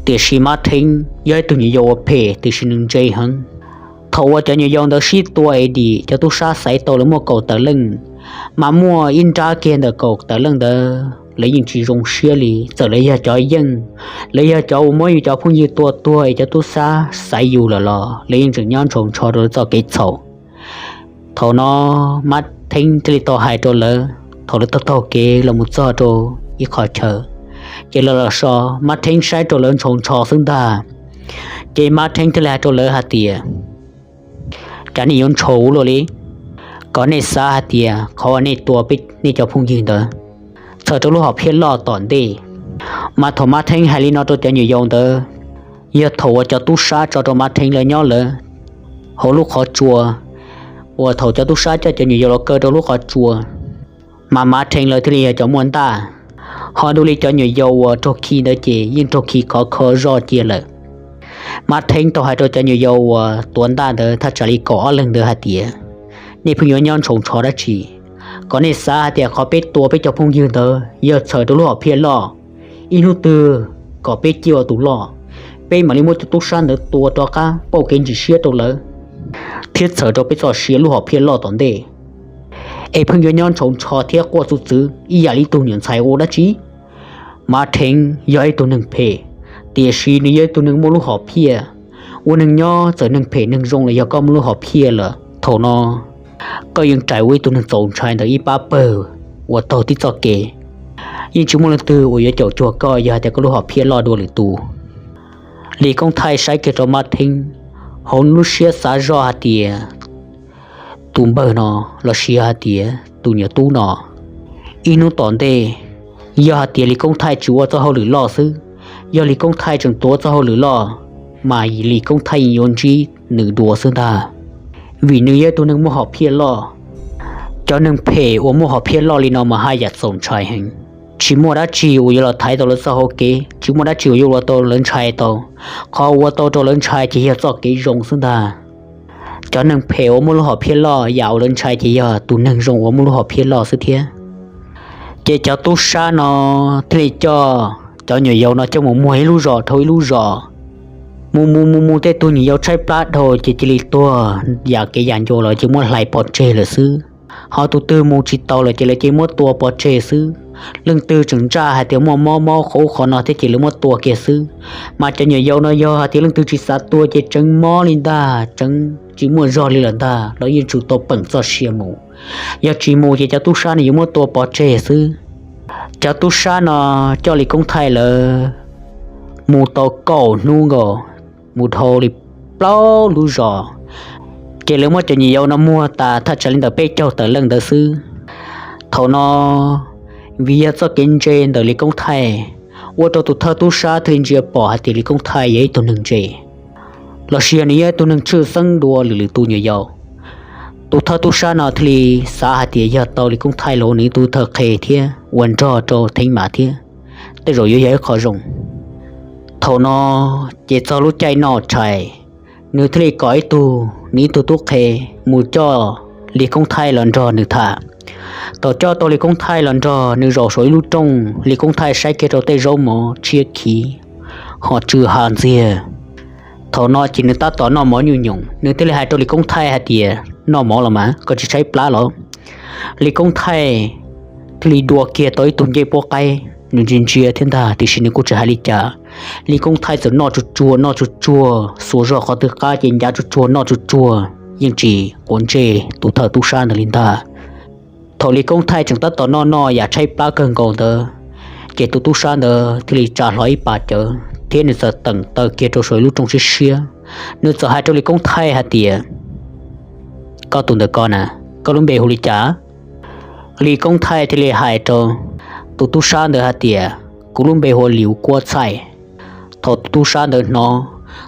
Tiam sis Mab Theeb yog ib tug nyuam yaus uas phem tiam sis nws ntse heev. Thaum uas cov nyuam yaus ntawd sib tua es dim, cov tub sab xaiv tau lawv muaj kaum tawm leej, mas muaj ib nrab kiag ntawm kaum tawm leej ntawd lawv yeej tsis zoo siab li. Txawm lawv yog cov yeej, lawv yog cov uas muab yus cov phooj ywg tua tuag es cov tub sab xaiv yus lawm los lawv yeej tseem nyob ntshau ntsho rau lawv txoj kev txhaum. Thaum no Mab Theeb thiaj li tau hais rau lawv, thaum lawv taug taug kev los mus txog rau ib qho chaw, ces lawv los so, Mab Theeb saib rau lawv ntshau ntsho xwb ntag. Ces Mab Theeb thiaj li hais rau lawv hais tias, Cas nej yuav ntshau luaj li? Kom nej xav hais tias qhov uas nej tua peb nej cov phooj ywg ntawd txhawm rau lub hom phiaj loj tom ntej. Mas thaum Mab Theeb hais li no rau cov nyuam yaus ntawd, yog thaum uas cov tub sab tso rau Mab Theeb lawv nyob lawv hauv lub qhov tsua, uas thaum cov tub sab coj cov nyuam yaus los kaw rau lub qhov tsua, mas Mab Theeb lawv thiaj li yog cov muaj ntaj. Ho dua li cov nyuam yaus uas raug khi ntawd ces yeej raug khi khov kho zoj cia lawm. Mab Theeb tau hais rau cov nyuam yaus uas tuav ntaj ntawd thaj tsam li kaum ob leeg ntawd hais tias, Nej pheej yuav nyob ntshau ntsho dab tsi? Kom nej xav hais tias qhov peb tua peb cov phooj ywg ntawd yog txhawm rau lub hom phiaj loj. Ib hnub twg kom peb ciaj ua tus loj, peb mam li muab cov tub sab ntawd tua rov qab pauj kev ntsim siab rau lawv, thiab txhawm rau peb txoj sia lub hom phiaj loj tom ntej. Es pheej yuav nyob ntshau ntsho thiab quaj txuj txwv ib yam li ib tug niam ntxhais ua dab tsi? Mab Theeb yog ib tug neeg phem, tiam sis nws yog ib tug neeg muaj lub hom phiaj. Ua neeg nyob txawm neeg phem neeg zoo los yog koj muaj lub hom phiaj lawm, thaum no koj yeej rais ua ib tug neeg txaus ntshai ntawm ib pab pawg ua taug tib txoj kev. Yeej tsis muaj leej twg uas yuav caum cuag koj yog hais tias koj lub hom phiaj loj dua lwm tus. Lis Koob Thaij saib kiag rau Mab Theeb, hauv lub siab xav zoj hais tias tus npawg no los sis yog hais tias tus nyuam tub no, ib hnub tom ntej, yog hais tias Lis Koob Thaij tsis ua txoj hauj lwm loj xwb, yog Lis Koob Thaij tseem tuav txoj hauj lwm loj, mas Lis Koob Thaij yuav ntsib nws dua xwb ntag. Vim nws yog ib tug neeg muaj hom phiaj loj. Cov neeg phem uas muaj hom phiaj loj li no mas haj yam txaus ntshai heev. Tsis muaj dab tsi uas yuav los thaiv tau lawv txoj hau kev, tsis muaj dab tsi uas yuav ua tau lawv ntshai tau. Qhov ua tau rau lawv ntshai ces yog txoj kev zoo xwb ntag. Cov neeg phem uas muaj lub hom phiaj loj, yam uas lawv ntshai ces yog tus neeg zoo uas muaj lub hom phiaj loj xwb thiab. Ces cov tub sab no thiaj li coj cov nyuam yaus no coj mus muag ib lub zos dhau ib lub zos. Mus mus mus mus tej tug nyuam yaus tshaib plab dhau ces cia li tuag yam kev yam ncua los ces muab hlais pov tseg lawm xwb. Ho tus twg mus tsis taus lawm ces lawv cia muab tua pov tseg xwb. Leej twg tseem ntsaj hais tias muaj mob mob qhov ub qhov no thiab ces lawv muab tua kiag xwb. Mas cov nyuam yaus no yog hais tias leej twg tsis xav tuag ces tseev mob li ntag, tseev tsis muaj zog li lawm ntag, los yeej tsum tau peem txoj sia mus. Yog tsis mus ces cov tub sab no yuav muab tua pov tseg xwb. Cov tub sab no coj Lis Koob Thaij lawv mus tau kaum hnub nkaus, mus dhau li plaub lub zos, ces lawv muab cov nyuam yaus no muag tas thaj tsam li ntawm peb caug tawm leej ntawd xwb. Thaum no, vim yog txoj kev ntse ntawm Lis Koob Thaij, ua rau tus thawj tub sab thiaj li ntsia pom hais tias Lis Koob Thaij yog ib tug neeg ntse, los sis yog nws yog ib tug neeg tshwj xeeb dua lwm lwm tus nyuam yaus. Tus thawj tub sab no thiaj li xav hais tias yog tau Lis Koob Thaij los ua nws ib tug thawj qhe thiab ua nrog rau Theeb Mas thiab, tej zaum yuav yog ib qho zoo. Thaum no ces txog lub caij noj tshais, nws thiaj li kom ib tug, nws ib tug tub qhe mus coj Lis Koob Thaij los nrog nws tham. Thaum coj tau Lis Koob Thaij los nrog nws zaum saum ib lub rooj, Lis Koob Thaij saib kiag rau tej zaub mov tshiab khiv ho tsw ha ntxiag. Thaum no ces nws tab tom noj mov nyuj nyoos, nws thiaj li hais rau Lis Koob Thaij hais tias, noj mov los mas koj tsis tshaib plab los? Lis Koob Thaij thiaj li dua kiag tau ib tug ncej puab qaib, nws ntsia ntsia thiab ntag tiam sis nws kuj tsis hais li cas. Lis Koob Thaij txawm noj tsuag tsuag noj tsuag tsuag, xuas zog qhov twg qab ces ncav tsuag tsuag noj tsuag tsuag, yeej tsis quav ntsej tus thawj tub sab ntawd li ntag. Thaum Lis Koob Thaij tseem tab tom noj noj yam tshaib plab kawg nkaus ntawd, ces tus tub sab ntawd thiaj li tsa hlo ib pas cawv thiab nws txawm teem taw kiag rau saum ib lub rooj siab siab. Nws txawm hais rau Lis Koob Thaij hais tias, koj tus ntawm ko na, koj lub npe hu li cas? Lis Koob Thaij thiaj li hais rau tus tub sab ntawd hais tias, kuv lub npe hu ua Liv Kuab Txhaij. Thaum tus tub sab ntawd hnov,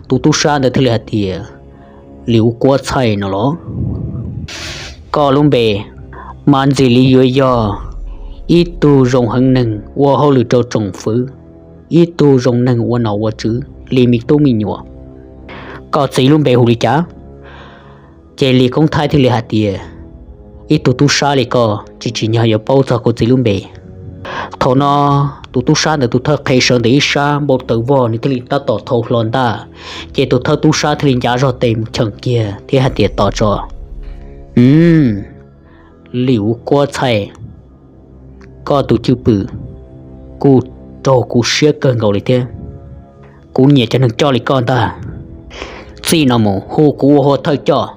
tus tub sab ntawd thiaj li hais tias, Liv Kuab Txhaij no los? Koj lub npe mas ntxim li yuav yog ib tug zoo heev neeg ua hauj lwm rau tsoom fwv, ib tug zoo neeg ua nom ua tswv li me tub me nyuam. Koj txiv lub npe hu li cas? Ces Lis Koob Thaij thiaj li hais tias, ib tug tub sab li koj tsis tsim nyog yuav paub txog kuv txiv lub npe. Thaum no tus tub sab ntawd tus thawj qhe sawv ntawm ib sab npau taws vog, nws thiaj li tab tom thau hlo ntaj, ces tus thawj tub sab thiaj li ncav zog tes mus cheem kiag thiab hais tias, tos tso. Liv Kuab Txhaij, koj tus cwj pwm kuj raug kuv siab kawg nkaus li thiab. Kuv nyiam cov neeg coj li koj ntag. Txij no mus hu kuv ua hu ua thawj coj,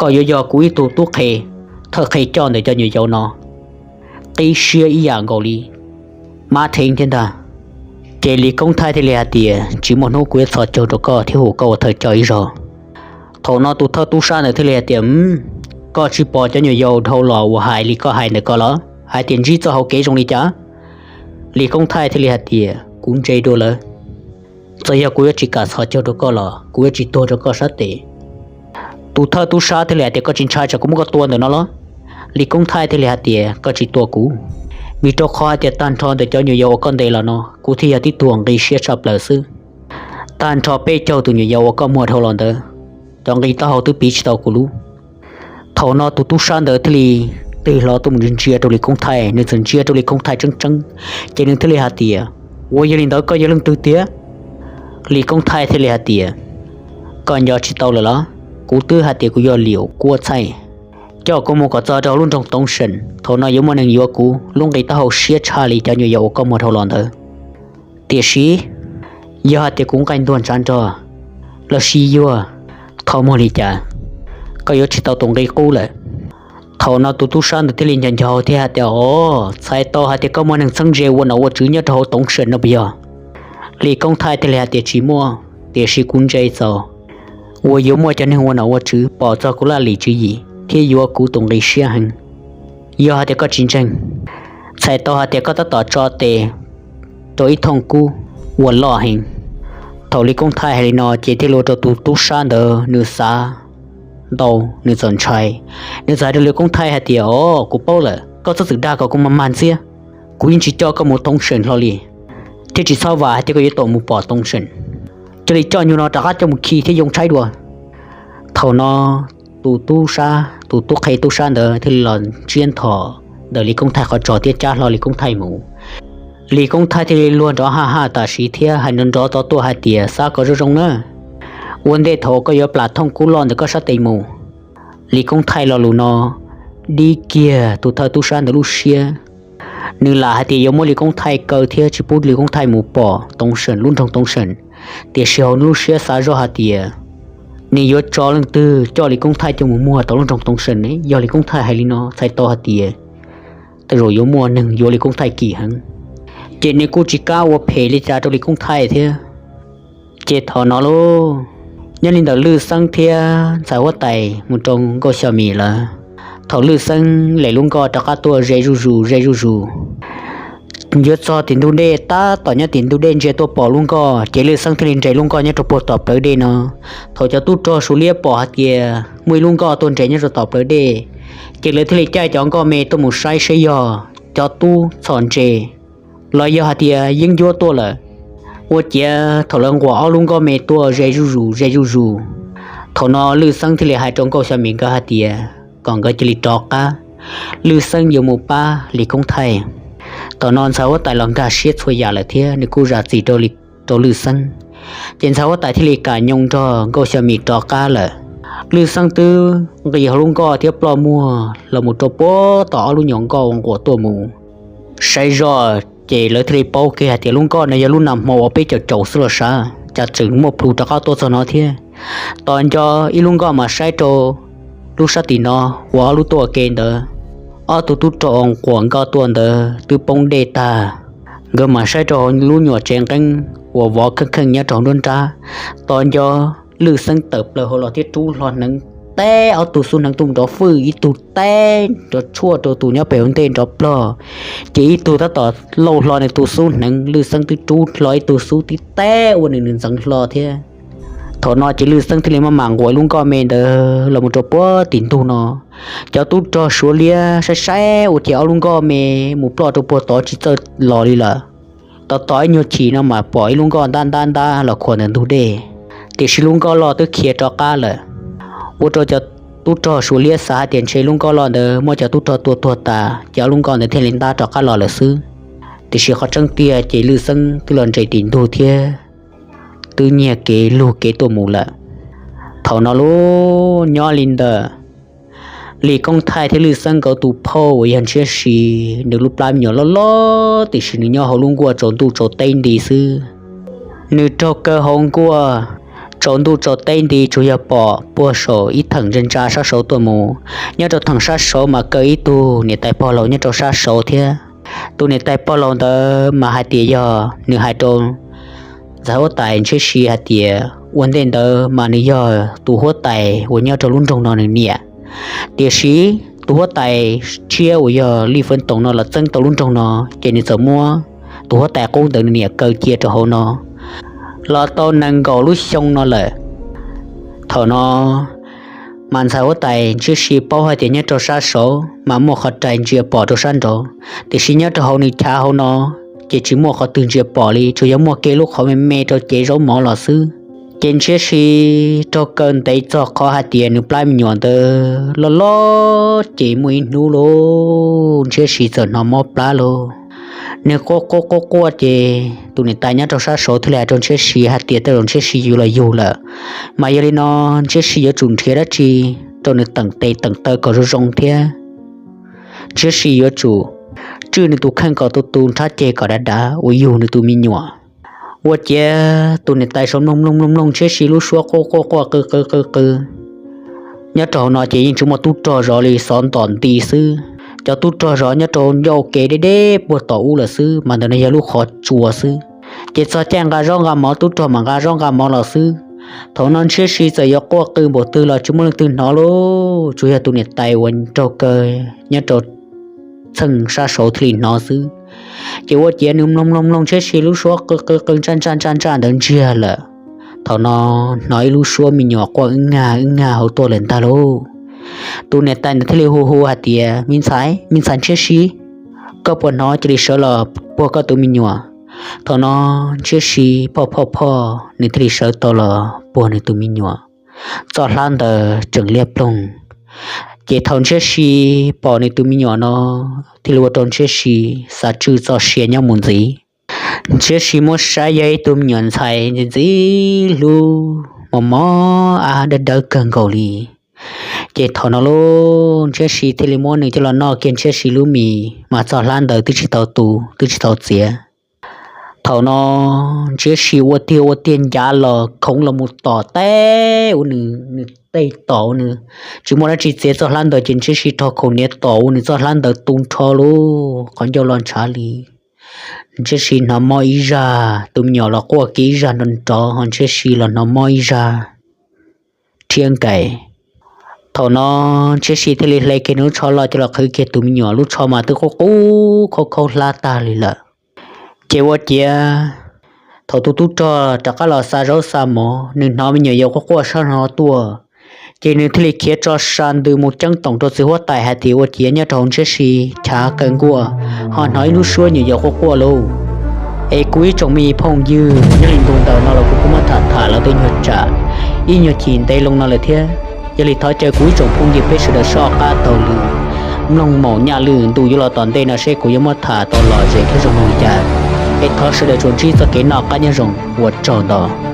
koj yuav yog kuv ib tug tub qhe, thawj qhe coj ntawm cov nyuam yaus no, qib siab ib yam nkaus li Mab Theeb thiab ntag. Ces Lis Koob Thaij thiaj li hais tias, tsis muaj hnub kuv yuav txhos caug rau koj thiab hu koj ua thawj coj ib zaug. Thaum no tus thawj tub sab ntawd thiaj li hais tias, koj tsis pom cov nyuam yaus dhau los uas hais li koj hais ntawm ko los, hais tias ntsib txoj hau kev zoo li cas? Lis Koob Thaij thiaj li hais tias, kuv ntse dua lawm. Txawm yog kuv yuav tsis kam txhos caug rau koj los kuv yuav tsis tuag rau koj sab tes. Tus thawj tub sab thiaj li hais tias, koj tsis ntshai tsam kuv muab koj tua ntawm no los? Lis Koob Thaij thiaj li hais tias, koj tsis tua kuv, vim rau qhov hais tias tag nrho ntawm cov nyuam yaus uas koj ntes los no kuv thiaj yog tib tug nqi siab tshaj plaws xwb. Tag nrho peb caug tus nyuam yaus uas koj muag dhau los ntawd, cov nqi taub hau twb piv tsis tau kuv lub. Thaum no tus tub sab ntawd thiaj li twg hlo tuaj mus ntsia rau Lis Koob Thaij, nws txawm ntsia rau Lis Koob Thaij tseeb tseeb, ces nws thiaj li hais tias, ua yog li ntawd koj yog leej twg tiag? Lis Koob Thaij thiaj li hais tias, koj nco tsis tau lawm los? Kuv twb hais tias kuv yog Liv Kuab Txhaij. Coj kuv mus kom txog rau lub nroog Toov Seem, thaum no yuav muaj neeg yuav kuv lub nqi taub hau siab tshaj li cov nyuam yaus uas koj muag dhau los ntawd. Tiam sis yog hais tias kuv nqaij ntuag ntshav nrog los sis yuag, thov muag li cas, koj yuav tsis tau tus nqi qub lawm. Thaum no tus tub sab ntawd thiaj li nco nco thiab hais tias, Os, txhais tau hais tias koj muaj neeg txheeb ze ua nom ua tswv nyob rau hauv Toov Seem no puas yog? Lis Koob Thaij thiaj li hais tias, Tsis muaj, tiam sis kuv ntse txaus uas yuav muaj cov neeg ua nom ua tswv pom txog kuv laj lim tswv yim thiab yuav kuv tus nqi siab heev. Yog hais tias koj tsis ntseeg, txhais tau hais tias koj tab tom tso tes rau ib thooj kub uas loj heev. Thaum Lis Koob Thaij hais li no ces thiaj li ua rau tus tub sab ntawd nws xav ntau, nws txawm ntshai. Nws txawm hais rau Lis Koob Thaij hais tias, Os, kuv paub lawm, koj txhob txwm dag kom kuv mag mag ntxiab. Kuv yeej tsis coj koj mus Toov Seem hlo li, thiab tsis txhob vam hais tias koj yuav tau mus pom Toov Seem. Cia li coj nyuag no rov qab coj mus khi thiab yoo tshaib dua. Thaum no tus tub sab, tus tub qhe tub sab ntawd thiaj li los ntsiab nthos ntawm Lis Koob Thaij qhov tsos thiab cab hlo Lis Koob Thaij mus. Lis Koob Thaij thiaj li luag nrov haj haj tam sim thiab hais nrov nrov tod tuaj hais tias, Xav kom zoo zoo na, ua ntej thaum koj yuav plam thooj kub loj ntawm koj sab tes mus. Lis Koob Thaij lo lus no dib kiag tus thawj tub sab ntawd lub siab. Nws lam hais tias yuav muab Lis Koob Thaij kaw thiab tsis pub Lis Koob Thaij mus pom Toov Seem, lub nroog Toov Seem, tiam sis hauv nws lub siab xav zoj hais tias nws yuav tso leej twg coj Lis Koob Thaij coj mus muag tau lub nroog Toov Seem ne? Yog Lis Koob Thaij hais li no txhais tau hais tias tej zaum yuav muaj neeg yuav Lis Koob Thaij kim heev, ces nws kuj tsis kam ua phem li cas rau Lis Koob Thaij thiab. Ces thaum no lauj, nyob li ntawm Lwj Xeeb thiab ntxhais huab tais mus rau Nkauj Xyo Mim lawm. Thaum Lwj Xeeb lem lub nkoj rov qab tuaj ze zuj zus ze zuj zus, yuav txog tim ntug dej, tab tom nyob tim ntug dej ntsia tuaj pom lub nkoj, ces Lwj Xeeb thiaj li nres lub nkoj nyob rau puag tom plawv dej no. Thaum cov tub rog Suav liab pom hais tias muaj ib lub nkoj tuaj nres nyob rau tom plawv dej, ces lawv thiaj li caij cov nkoj me tuaj mus saib saib yog cov tub txhom ntses los yog hais tias yeeb ncuab tuaj lawm. Ua ciav thaum lawv nquas ob lub nkoj me tuaj ze zuj zus ze zuj zus, thaum no Lwj Xeeb thiaj li hais rau Nkauj Xyo Mim nkawd hais tias kom nkawd cia li rov qab, Lwj Xeeb yuav mus pab Lis Koob Thaij. Thaum no ntxhais huab tais los nkag siab txhua yam lawm thiab nws kuj zam txim rau Lwj Xeeb. Ces ntxhais huab tais thiaj li kam nyoos nrog Nkauj Xyo Mim rov qab lawm. Lwj Xeeb twb nqis hauv lub nkoj thiab ploj muag los mus rau puag tom ob lub nyuam nkoj uas nquas tuaj mus. Saib zoj ces lawv thiaj li paub kiag hais tias lub nkoj no yog lub nag hmo uas peb caum caum xwb los sav, cas tseem muaj plhu rov qab tuaj txog no thiab. Tos nco ib lub nkoj mas saib rau lub sab tim no uas ob lub tuaj ua ke ntawd, ob tug tub rog uas nquas nkoj tuaj ntawd twb poob dej tag. Nkawd mas saib rau hauv lub nyuam tsev nqeeb uas vov kheej kheej nyob rau hauv nruab nrab. Tos nco Lwj Xeeb tawm plaws hauv los thiab rub hlo hneev teb ob tug xub hneev tuaj nrov fwj, ib tug teb nrov tshuaj rau tus nyob pem hauv ntej nrov plog, ces ib tug tab tom lauj hlo nws tus xub hneev. Lwj Xeeb twb rub hlo ib tug xub tib teb ua nws nws ntxeev hlo thiab. Thaum no ces Lwj Xeeb thiaj li maj mam nquas lub nkoj me ntawd los mus rau puag tim ntug no. Cov tub rog Suav liab saib saib ua cas ob lub nkoj me mus ploj rau puag tod tsis txawj los li lawm. Tos tos ib nyuag chim no mas pom ib lub nkoj ntab ntab ntab los khuam ntawm ntug dej, tiam sis lub nkoj loj twb khiav rov qab lawm. Ua rau cov tub rog Suav liab xav hais tias ntshe lub nkoj loj ntawd muab cov tub rog tua tuag tas ces ob lub nkoj ntawd thiaj li ntab rov qab los lawm xwb. Tiam sis qhov tseeb tiag ces Lwj Xeeb twb los nres tim ntug thiab twb nyiag kev lug kev tuaj mus lawm. Thaum no lub nyob li ntawm Lis Koob Thaij thiab Lwj Xeeb nkawd tus phauj uas yog Ntshiab Si, nws lub plab me nyuam loj loj tiam sis nws nyob hauv lub nkuaj tsaus ntuj tsaus teb nti xwb. Nws raug kaw hauv nkuaj tsaus ntuj tsaus teb nti tsuas yog pom puag saum ib theem ntsa ntsa sab saud tuaj mus. Nyob rau theem sab saud mas kaw ib tug niam tais pog laus nyob rau sab saud thiab. Tus niam tais pog laus ntawd mas hais tias yog nws hais rau ntxhais huab tais Ntshiab Si hais tias ua ntej ntawd mas nws yog tus huab tais uas nyob rau lub nroog no nws niam. Tiam sis tus huab tais tshiab uas yog Lij Fwv Toom no los txeeb tau lub nroog no, ces nws txawm muab tus huab tais qub ntawd nws niam kaw cia rau hauv no los tau nees nkaum lub xyoo no lawm. Thaum no mas ntxhais huab tais Ntshiab Si paub hais tias nyob rau sab saud mas muaj qhov rais ntsia pom rau sab nraud, tiam sis nyob rau hauv nws chav hauv no ces tsis muaj qhov twg ntsia pom li, tsuas yog muaj kiag lub qhov me me rau cev zaub mov los xwb. Ces Ntshiab Si raug kaw ntev txog qhov hais tias nws plab me nyuam ntawd loj loj ces muaj ib hnub lauj, Ntshiab Si txawm hnov mob plab lauj. Nws quaj quaj quaj quaj ces tus niam tais nyob rau sab saud thiaj li hais rau Ntshiab Si hais tias tej zaum Ntshiab Si yuav los yug lawm, mas yog li no Ntshiab Si yuav tsum nrhiav dab tsi rau nws teem tes teem taw kom zoo zoo thiab Ntshiab Si yuav tsum tswj nws tus kheej kom tu tu nrhab ceg kom dav dav uas yug nws tus me nyuam. Ua ciav tus niam tais saud mloog mloog mloog mloog Ntshiab Si lub suab quaj quaj quaj qw qw qw qw, Nyob rau hauv no ces yeej tsis muaj tub rog zov li, xov ntom nti xwb. Cov tub rog zov nyob rau ncauj kev deb deb puag tom ub lawm xwb, mas ntawm no yog lub qhov tsua xwb. Ces txog caij nqa zaub nqa mov tub rog mam nqa zaub nqa mov los xwb. Thaum no Ntshiab Si txawm yuav quaj qw npaum twg los tsis muaj leej twg hnov lauj, tsuas yog tus niam tais uas raug kaw nyob rau txheej sab saud thiaj li hnov xwb. Ces ua ciav nws mloog mloog mloog Ntshiab Si lub suab qw qw qw ntsaj ntsaj ntsaj ntsaj ntawd ntsiag lawm. Thaum no hnov ib lub suab me nyuam quaj wb ngag wb ngag hauv tuaj lawm ntag lauj. Tus niam tais ntawd thiaj li hu hu hais tias, Me ntxhais, me ntxhais Ntshiab Si, koj puas hnov, cia li sawv los puag koj tus me nyuam. Thaum no Ntshiab Si phoj phoj phoj nws thiaj li sawv tau los puag nws tus me nyuam. Txoj hlab ntawd tseem liab ploog. Ces thaum Ntshiab Si pom nws tus me nyuam no, thiaj li ua rau Ntshiab Si xav tswj txoj sia nyob mus ntxiv. Ntshiab Si muab saib yog ib tug me nyuam ntxhais ntxim ntxim hlub mos mos ab dawb dawb kawg nkaus li. Ces thaum no lauj, Ntshiab Si thiaj li muab nws coj los noj kiag Ntshiab Si lub mis, mas txoj hlab ntawd twb tsis tau tu twb tsis tau txiav. Thaum no Ntshiab Si ua tiag ua tiag ncav los khoov los mus tom teb ua nws, nws tej tom ua nws tsis muaj dab tsi txiav txoj hlab ntawd, ces Ntshiab Si rho khoom niam tom ua nws txoj hlab ntawd tu nrho lauj, qhov ncauj los ntshav li. Ntshiab Si hnov mob ib zag, tus me nyuam los quaj kiag ib zag nrov nrov, ho Ntshiab Si los hnov mob ib zag rhiab nkaim. Thaum no Ntshiab Si thiaj li hle kiag nws lub tsho los coj los qhwv kiag tus me nyuam, lub tsho mas twb qub qub khaub khaub hlab tag li lawm. Ces ua ciav thaum tus tub rog rov qab los xa zaub xa mov, nws hnov me nyuam yaus quaj quaj sab hno tuaj, ces nws thiaj li khiav tso sa ntws mus ceeb toom rau txiv huab tais hais tias ua ciav nyob rau hauv Ntshiab Si chav kaw nkuaj, ho hnov ib lub suab nyuam yaus quaj quaj lauj. Es kuv ib tsoom me phooj ywg, nyob li ntu ntawm no los kuv kuj muab tham tham los tej nyuag tsam ib nyuag chim ntev loo no lawm thiab. Yog li thov caw kuv ib tsoom phooj ywg peb sawv daws soj qab taug lw mloog maum nyaj lwm ntu yuav los tom ntej no seb kuv yuav muab tham tau lom zem thiab zoo li cas. Es thov sawv daws tsuas ntsib txoj kev noj qab nyob zoo, ua tsaug ntau.